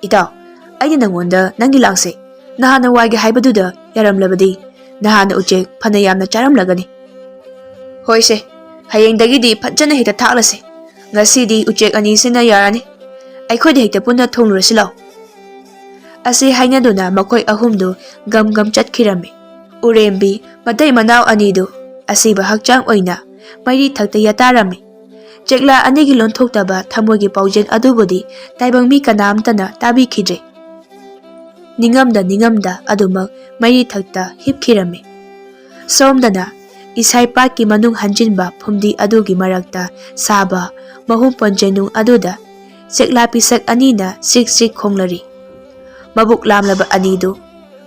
ꯏꯇꯥꯎ, ꯑꯩꯅ ꯅꯪꯉꯣꯟꯗ ꯅꯪꯒꯤ ꯂꯥꯡꯁꯦ ꯅꯍꯥꯟꯅ ꯋꯥꯏꯒꯦ ꯍꯥꯏꯕꯗꯨꯗ ꯌꯥꯔꯝꯂꯕꯗꯤ ꯅꯍꯥꯟꯅ ꯎꯆꯦꯛ ꯐꯅ ꯌꯥꯝꯅ ꯆꯥꯔꯝꯂꯒꯅꯤ꯫ ꯍꯣꯏꯁꯦ, ꯍꯌꯦꯡꯗꯒꯤꯗꯤ ꯐꯖꯅ ꯍꯦꯛꯇ ꯊꯥꯛꯂꯁꯦ꯫ ꯉꯁꯤꯗꯤ ꯎꯆꯦꯛ ꯑꯅꯤꯁꯤꯅ ꯌꯥꯔꯅꯤ꯫ ꯑꯩꯈꯣꯏꯗ ꯍꯦꯛꯇ ꯄꯨꯟꯅ ꯊꯣꯡꯂꯨꯔꯁꯤ ꯂꯥꯎ꯫" ꯑꯁꯤ ꯍꯥꯏꯅꯗꯨꯅ ꯃꯈꯣꯏ ꯑꯍꯨꯝꯗꯨ ꯒꯝ ꯒꯝ ꯆꯠꯈꯤꯔꯝꯃꯤ꯫ ꯎꯔꯦꯝꯕꯤ ꯃꯇꯩ ꯃꯅꯥꯎ ꯑꯅꯤꯗꯨ ꯑꯁꯤꯕ ꯍꯛꯆꯥꯡ ꯑꯣꯏꯅ ꯃꯩꯔꯤ ꯊꯛꯇ ꯌꯥꯇꯥꯔꯝꯃꯤ꯫ ꯆꯦꯛꯂꯥ ꯑꯅꯤꯒꯤ ꯂꯣꯟꯊꯣꯛꯇꯕ ꯊꯃꯣꯏꯒꯤ ꯄꯥꯎꯖꯦꯜ ꯑꯗꯨꯕꯨꯗꯤ ꯇꯥꯏꯕꯪ ꯃꯤ ꯀꯅꯥꯝꯇꯅ ꯇꯥꯕꯤꯈꯤꯗ꯭ꯔꯦ꯫ ꯅꯤꯡꯉꯝꯗ ꯅꯤꯡꯉꯝꯗ ꯑꯗꯨꯃꯛ ꯃꯩꯔꯤ ꯊꯛꯇ ꯍꯤꯞꯈꯤꯔꯝꯃꯤ꯫ ꯁꯣꯝꯗꯅ ꯏꯁꯥꯏ ꯄꯥꯠꯀꯤ ꯃꯅꯨꯡ ꯍꯟꯖꯤꯟꯕ ꯐꯨꯝꯗꯤ ꯑꯗꯨꯒꯤ ꯃꯔꯛꯇ ꯁꯥꯕ ꯃꯍꯨꯝ ꯄꯣꯟꯖꯦꯅꯨꯡ ꯑꯗꯨꯗ ꯆꯦꯛꯂꯥ ꯄꯤꯁꯛ ꯑꯅꯤꯅ ꯆꯤꯛ ꯆꯤꯛ ꯈꯣꯡꯂꯔꯤ꯫ ꯃꯕꯨꯛ ꯂꯥꯝꯂꯕ ꯑꯅꯤꯗꯨ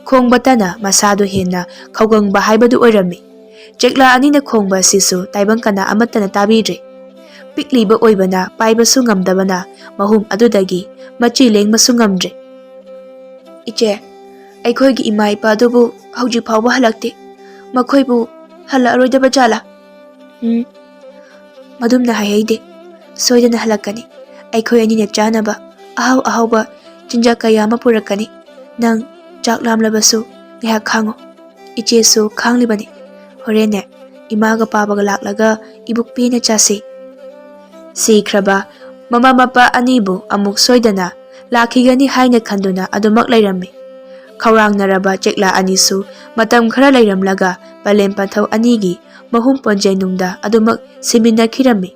ꯈꯣꯡꯕꯇꯅ ꯃꯁꯥꯗꯨ ꯍꯦꯟꯅ ꯈꯧꯒꯪꯕ ꯍꯥꯏꯕꯗꯨ ꯑꯣꯏꯔꯝꯃꯤ꯫ ꯆꯦꯛꯂꯥ ꯑꯅꯤꯅ ꯈꯣꯡꯕ ꯑꯁꯤꯁꯨ ꯇꯥꯏꯕꯪ ꯀꯅꯥ ꯑꯃꯠꯇꯅ ꯇꯥꯕꯤꯗ꯭ꯔꯦ꯫ ꯄꯤꯛꯂꯤꯕ ꯑꯣꯏꯕꯅ ꯄꯥꯏꯕꯁꯨ ꯉꯝꯗꯕꯅ ꯃꯍꯨꯝ ꯑꯗꯨꯗꯒꯤ ꯃꯆꯤ ꯂꯦꯡꯕꯁꯨ ꯉꯝꯗ꯭ꯔꯦ꯫ "ꯏꯆꯦ, ꯑꯩꯈꯣꯏꯒꯤ ꯏꯃꯥ ꯏꯄꯥꯗꯨꯕꯨ ꯍꯧꯖꯤꯛ ꯐꯥꯎꯕ ꯍꯜꯂꯛꯇꯦ꯫ ꯃꯈꯣꯏꯕꯨ ꯍꯜꯂꯛꯑꯔꯣꯏꯗꯕ ꯖꯥꯠꯂꯥ?" "ꯎꯝ, ꯃꯗꯨꯝꯅ ꯍꯥꯏꯍꯩꯗꯦ꯫ ꯁꯣꯏꯗꯅ ꯍꯜꯂꯛꯀꯅꯤ꯫ ꯑꯩꯈꯣꯏ ꯑꯅꯤꯅ ꯆꯥꯅꯕ ꯑꯍꯥꯎ ꯑꯍꯥꯎꯕ ꯆꯤꯟꯖꯥꯛ ꯀꯌꯥ ꯑꯃ ꯄꯨꯔꯛꯀꯅꯤ꯫ ꯅꯪ ꯆꯥꯛ ꯂꯥꯝꯂꯕꯁꯨ ꯉꯥꯏꯍꯥꯛ ꯈꯥꯡꯉꯨ꯫ ꯏꯆꯦꯁꯨ ꯈꯥꯡꯂꯤꯕꯅꯤ꯫ ꯍꯣꯔꯦꯟꯅꯦ, ꯏꯃꯥꯒ ꯄꯥꯕꯒ ꯂꯥꯛꯂꯒ ꯏꯕꯨꯛ ꯄꯦꯟꯅ ꯆꯥꯁꯤ꯫" ꯁꯤꯈ꯭ꯔꯕ ꯃꯃꯥ ꯃꯄꯥ ꯑꯅꯤꯕꯨ ꯑꯃꯨꯛ ꯁꯣꯏꯗꯅ ꯂꯥꯛꯈꯤꯒꯅꯤ ꯍꯥꯏꯅ ꯈꯟꯗꯨꯅ ꯑꯗꯨꯃꯛ ꯂꯩꯔꯝꯃꯤ꯫ ꯈꯧꯔꯥꯡꯅꯔꯕ ꯆꯦꯛꯂꯥ ꯑꯅꯤꯁꯨ ꯃꯇꯝ ꯈꯔ ꯂꯩꯔꯝꯂꯒ ꯄꯂꯦꯝ ꯄꯟꯊꯧ ꯑꯅꯤꯒꯤ ꯃꯍꯨꯝ ꯄꯣꯟꯖꯩꯅꯨꯡꯗ ꯑꯗꯨꯃꯛ ꯁꯤꯃꯤꯟꯅꯈꯤꯔꯝꯃꯤ꯫